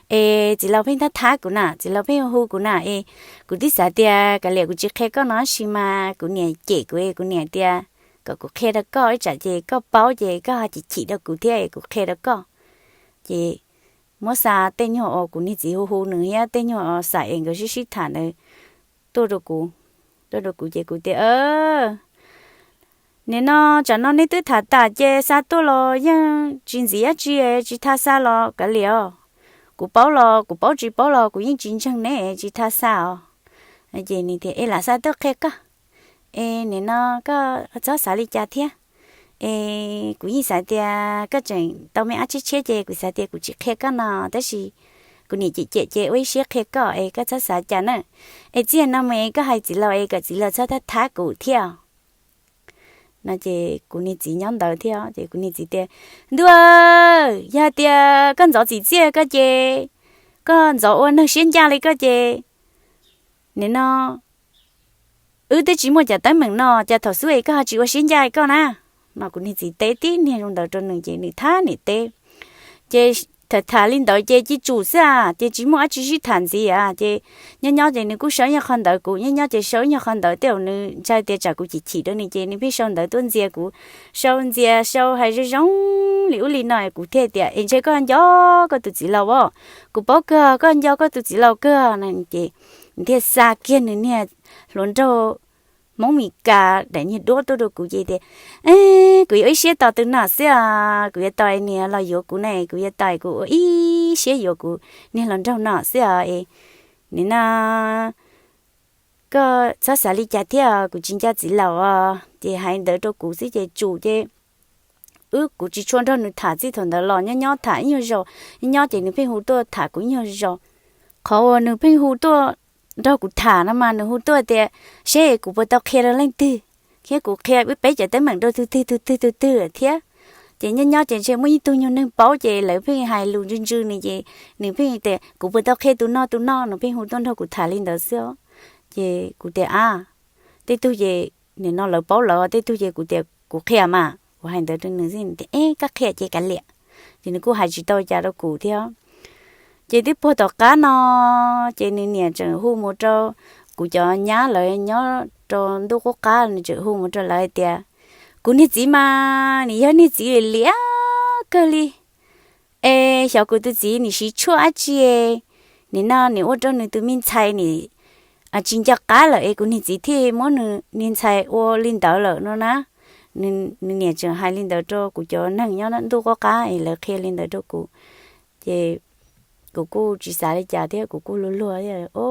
Es txiv laus pheej thab thab kuv na, txiv laus pheej hu kuv na, es kuv twb xav tias kav liam kuv tsis qhia koj no sis mas kuv niam cem kuv es kuv niam tias kom kuv qhia rau koj ib tsam ces koj paub ces koj ho chim chim rau kuv thiab es kuv qhia rau koj. Ces muab xa tej nyuag uas kuv niag txiv hu hu nws thiab tej nyuag uas xav es nkawd sib sib tham ntawd tuaj rau kuv, tuaj rau kuv ces kuv tias, nim no tsam no neb twb tham tas ces xa tuaj los yeej tsis ntxiv dab tsi, tsis tha xa los kav liam os. Kuv paub los kuv paub, tsis paub los kuv yeej tsis ntseeg neb, tsis tha xa os. Ces nws tias es lam xa tuaj qhia koj, es nim no koj txhob xav li cas thiab. Es kuv yeej xav tias koj tseem tau me ab tshiab tshiab ces kuv xav tias kuv tsis qhia koj no, tab sis kuv niam cem cem ces ua ib siab qhia koj es koj txhob xav cas na. Es txij no mus es koj hais txiv laus es kom txiv laus txhob thab thab kuv thiab. No ces kuv niag txiv nyob ntawd thiab ces kuv niag txiv tias, Ntuj, yog hais tias koj ntxov txim txiaj koj ces, koj ntxov ua neeg siab ncaj li koj ces, nim no wb twb tsis muaj cov teeb meem no, cas thaum xub es koj ho tsis ua siab ncaj koj na? No kuv niag txiv teb tib niag zoo ntawd rau nws ces nws thab niam teb. Ces tham tham li ntawd ces cia tsum xwb a, ces tsis muaj dab tsi sib tham ntxiv a. Ces nyob nyob ces nws kuj sau ib nyuag qho ntawv, kuv nyob nyob ces sau ib nyuag qho ntawv, tej zaum nws ntshai tias tsam kuv chim chim rau nws ces nws pheej sau ntawv tuaj ntxias kuv. Sau ntxias sau hais zoo zoo li ub li no, kuv thiaj tias, Es ntshe koj nco koj tus txiv laus as, kuv paub kawg koj nco koj tus txiv laus kawg no. Ces nws thiaj xa kiag nws niag hluas nraug Hmoob Mes Kas daim niag duab tuaj rau kuv ces tias, Kuv yuav ua ib siab tos tus no xwb os, kuv yuav tos niag los yuav kuv ne, kuv yuav tos kuv ua ib siab yuav kuv niag hluas nraug no xwb os. Nim no koj txhob xav li cas thiab, kuv tsis nco txiv laus os. Ces hais ntawd rau kuv xwb ces tsum ces wb, kuv tsis tshua nrog nws tham txij thaum ntawd los, nyob nyob tham ib nyuag zaus, nyob nyob ces nws pheej hu tuaj tham kuv ib nyuag zaus. Qhov uas nws pheej hu tuaj nrog kuv tham no mas nws hu tuaj tias, Seb kuv puas tau qhia rau leej twg, thiab kuv qhia peb cov teeb meem rau tus twg tus twg tus twg thiab. Ces nyob nyob ces ntshe muaj ib tug nyuag neeg paub ces lawv pheej hais lus ntsw ntsw nws ces nws pheej tias, Kuv puas tau qhia tus no tus no? Nws pheej hu tuaj nrog kuv tham li ntawd xwb os. Ces kuv tias, A, tej tug ces nim no lawv paub lawm, tej tug ces kuv tias kuv qhia mas, kuv hais ntawd rau nws xwb, nws tias, E, koj qhia ces kav liam. Ces nws kuj hais tsis tau cas rau kuv thiab. Ces twb puag tom qab no ces nws niam tseem hu mus rau kuv cov nyab lawv nyob rau ntuj qub qab, nws tseem hu mus rau lawv hais tias, Kuv niag txiv mas nws yog niag txiv liam liam kawg li, es xyov kuv tus txiv nws siv tshuaj dab tsi, nim no nws ua rau nws tus me ntxhais nws tsis nco qab lawm es kuv niag txiv thiaj muab nws niag ntxhais ua li ntawd lawm no na. Nws niam tseem hais li ntawd rau kuv cov neeg nyob ntuj qub qab es lawv qhia li ntawd rau kuv. Ces kuv kuj tsis xav li cas thiab, kuv kuj luag luag, O,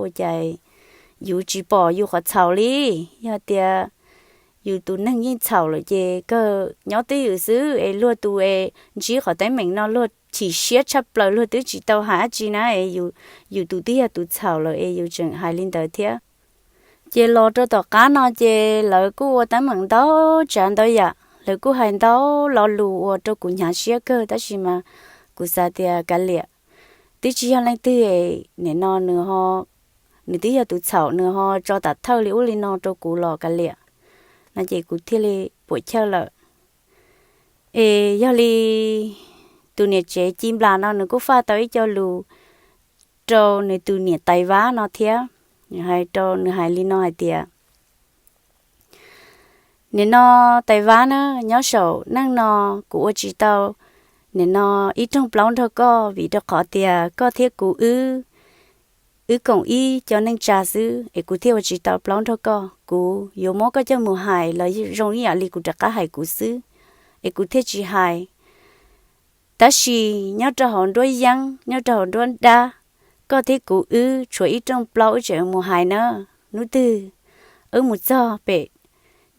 ua cas yus tsis pom yus qhov txhaum li? Yog tias yus tus neeg yeej txhaum lawm ces kawg nyob twj ywm xwb es luag tus es ntsib qhov teeb meem no luag chim siab tshaj plaws, luag twb tsis tau hais dab tsi na es yus tus twb yog tus txhaum lawm es yus tseem hais li ntawd thiab. Ces los rau tom qab no ces lawv kuj ua teeb meem ntau tsav ntau yam, lawv kuj hais ntau lo lus ua rau kuv hnyav siab kawg, tab sis mas kuv xav tias kav liam, twb tsis yog leej twg, nim no nws ho, nws twb yog tus txhaum, nws ho tso tam thawj li ub li no rau kuv los kav liam. No ces kuv thiaj li puam chawj lawm. Es yog li tus niam tsev Ci Nplas no nws kuj faj tau ib co lus rau nws tus niam tais Vab no thiab. Nws hais rau, nws hais li no hais tias, Nim no tais Vab na, nyob saum neej no kuv ua tsis tau nim no ib rooj plaub nrog koj vim rau qhov tias koj thiab kuv wb, wb koom ib co neej tsa xwb es kuv thiaj ua tsis tau plaub nrog koj. Kuv yuav muab koj coj mus hais los zoo ib yam li kuv rov qab hais kuv xwb, es kuv thiaj tsis hais. Tab sis nyob rau hauv nruab yeeb, nyob rau hauv nruab dab, koj thiab kuv wb tshuav ib rooj plaub wb tseem mus hais na. Hnub twg wb mus txog pem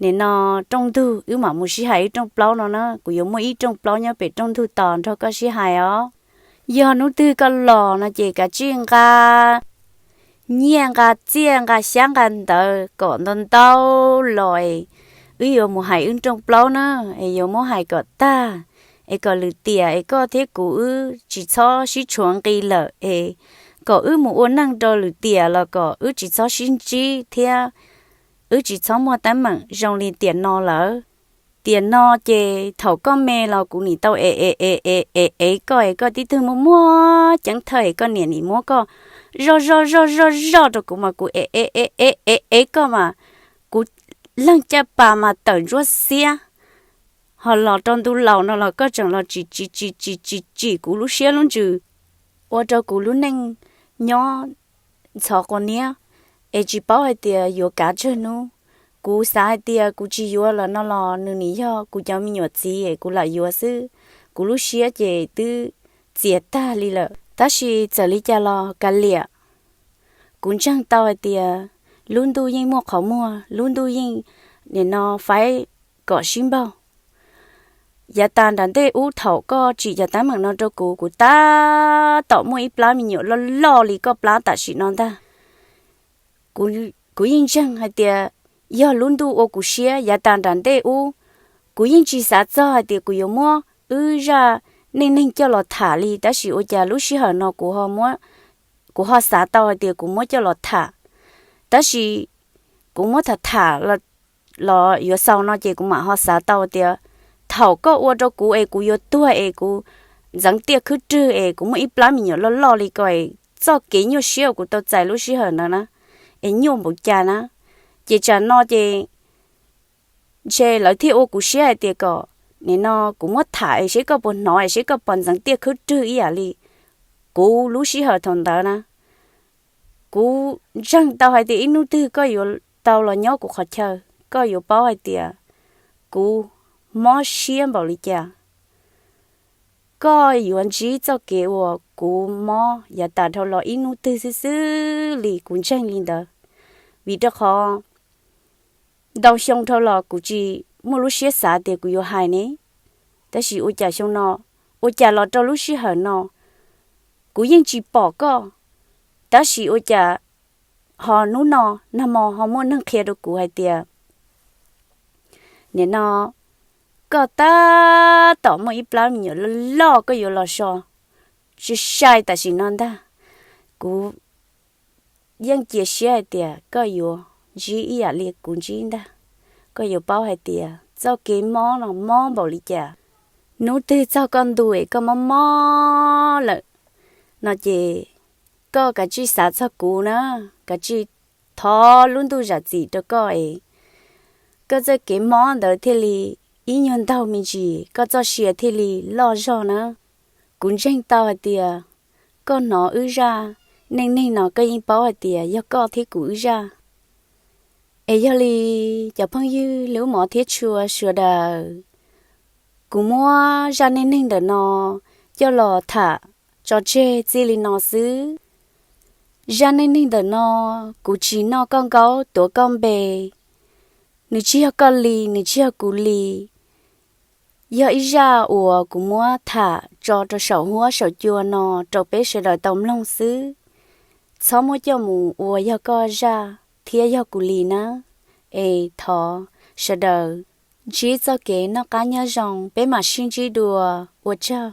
nim no rooj ntug wb mam mus sib hais ib rooj plaub no na, kuv yuav muaj ib rooj plaub nyob pem rooj ntug tos nrog koj sib hais os. Yog hnub twg koj los no ces kav tsij nqa nyiaj nqa txiaj nqa xyab nqa ntawv kom ntau ntau los es wb yuav mus hais wb rooj plaub na, es yuav muab hais kom tag, es kom lwm tiam es koj thiab kuv wb tsis txhob sib tshuav nqi lawm es kom wb mus ua neej rau lwm tiam los kom wb tsis txhob sib ntsib thiab wb tsis txhob muaj teeb meem zoo li tiam no lawm. Tiam no ces thaum koj me los kuv nim tau ev ev ev ev ev ev koj es koj tib tug muaj muaj ceeb thawj es koj niam nim muab koj zoj zoj zoj zoj zoj rau kuv mas kuv ev ev ev ev ev ev koj mas kuv leeg caj pas mas tawm ntsuab xiab. Ho los rau ntu laus no los koj tseem los tsim tsim tsim tsim tsim tsim kuv lub siab lub ntsws, ua rau kuv lub neej nyob ntxhov quas niab, es tsis paub hais tias yuav kav tsawg hnub. Kuv xav hais tias kuv tsis yuav lawm no los nws nim yog kuv cov me nyuam txiv es kuv lam yuav xwb. Kuv lub siab ces twb txias tag li lawm. Tab sis txawm li cas los kav liam, kuv ntseeg tau hais tias lub ntuj yeej muaj qhov muag, lub ntuj yeej nim no faib kom sib npaug. yav tas nram ntej ub thaum koj tsim cov teeb meem no rau kuv, kuv tab tom muaj ib plab me nyuam loj loj li koj plab tam sim no ntag. Kuv yeej ntseeg hais tias yog lub ntuj ua kuv siab yav tas nram ntej ub. Kuv yeej tsis xav txog hais tias kuv yuav muab wb zaj neej neeg coj los tham li, tab sis ua cas lub sij hawm no kuv ho xav tau hais tias kuv muab coj los tham. Tab sis kuv muab tham tham los yuav xaus no ces kuv mam ho xav tau tias thaum koj ua rau kuv es kuv yuav tuag es kuv ntxeev tiaj khwb rwg es kuv muaj ib plab me nyuam loj loj li ko es txoj kev nyuaj siab uas kuv tau txais lub sij hawm ntawd na, es nyuaj npaum cas na, ces tsam no ces ntshe lawv thiaj ua kuv siab hais tias kom nim no kuv muab tham es seb koj puas hnov es seb koj puas ntxeev tiaj khwb rwg ib yam li kuv lub sij hawm thaum ntawd na. Kuv ntseeg tau hais tias ib hnub twg koj yuav tau los nyob kuv qhov chaw, koj yuav paub hais tias kuv mob siab npaum li cas. Koj yuav ntsib txoj kev uas kuv mob yav tas dhau los ib hnub twg xwb xwb li, kuv ntseeg li ntawd. Vim rau qhov ntau xyoo dhau los kuv tsis muaj lub siab xav tias kuv yuav hais ne, tab sis ua cas xyoo no, ua cas los rau lub sij hawm no kuv yeej tsis pom koj, tab sis ua cas ho hnub no nag hmo ho muaj neeg qhia rau kuv hais tias nim no koj tab tom muaj ib plab me nyuam loj loj koj yuav los so, tsis sai tam sim no ntag. Kuv yeej cia siab hais tias koj yuav ntsib ib yam li kuv ntsib ntag. Koj yuav paub hais tias txoj kev mob no mob npaum li cas. Hnub twg txog koj ntu es koj mob mob lawm no ces koj kav tsij xav txog kuv na, kav tsij thov lub ntuj zam txim rau koj es koj txoj kev mob ntawd thiaj li ib nyuag ntaug me ntsis, koj txoj sia thiaj li loj zog na. Kuv ntseeg tau hais tias koj hnov wb zaj neej neeg no koj yeej paub hais tias yog koj thiab kuv wb zaj. Es yog li cov phooj ywg lub mov thiab tshua sawv daws, kuv muab zaj neej neeg ntawm no coj los tham tso tseg txij li no xwb. Zaj neej neeg ntawm no kuv tsis noj koj nkaub tuav koj npe, nws tsis yog koj li, nws tsis yog kuv li. Yog ib zaj uas kuv muab tham tso rau saum huab saum cua no rau peb sawv daws tau mloog xwb. Txhob muab coj mus ua yog koj zaj thiab yog kuv li na. Es thov sawv daws ntsib txoj kev noj qab nyob zoo, peb mam sib ntsib dua, ua tsaug.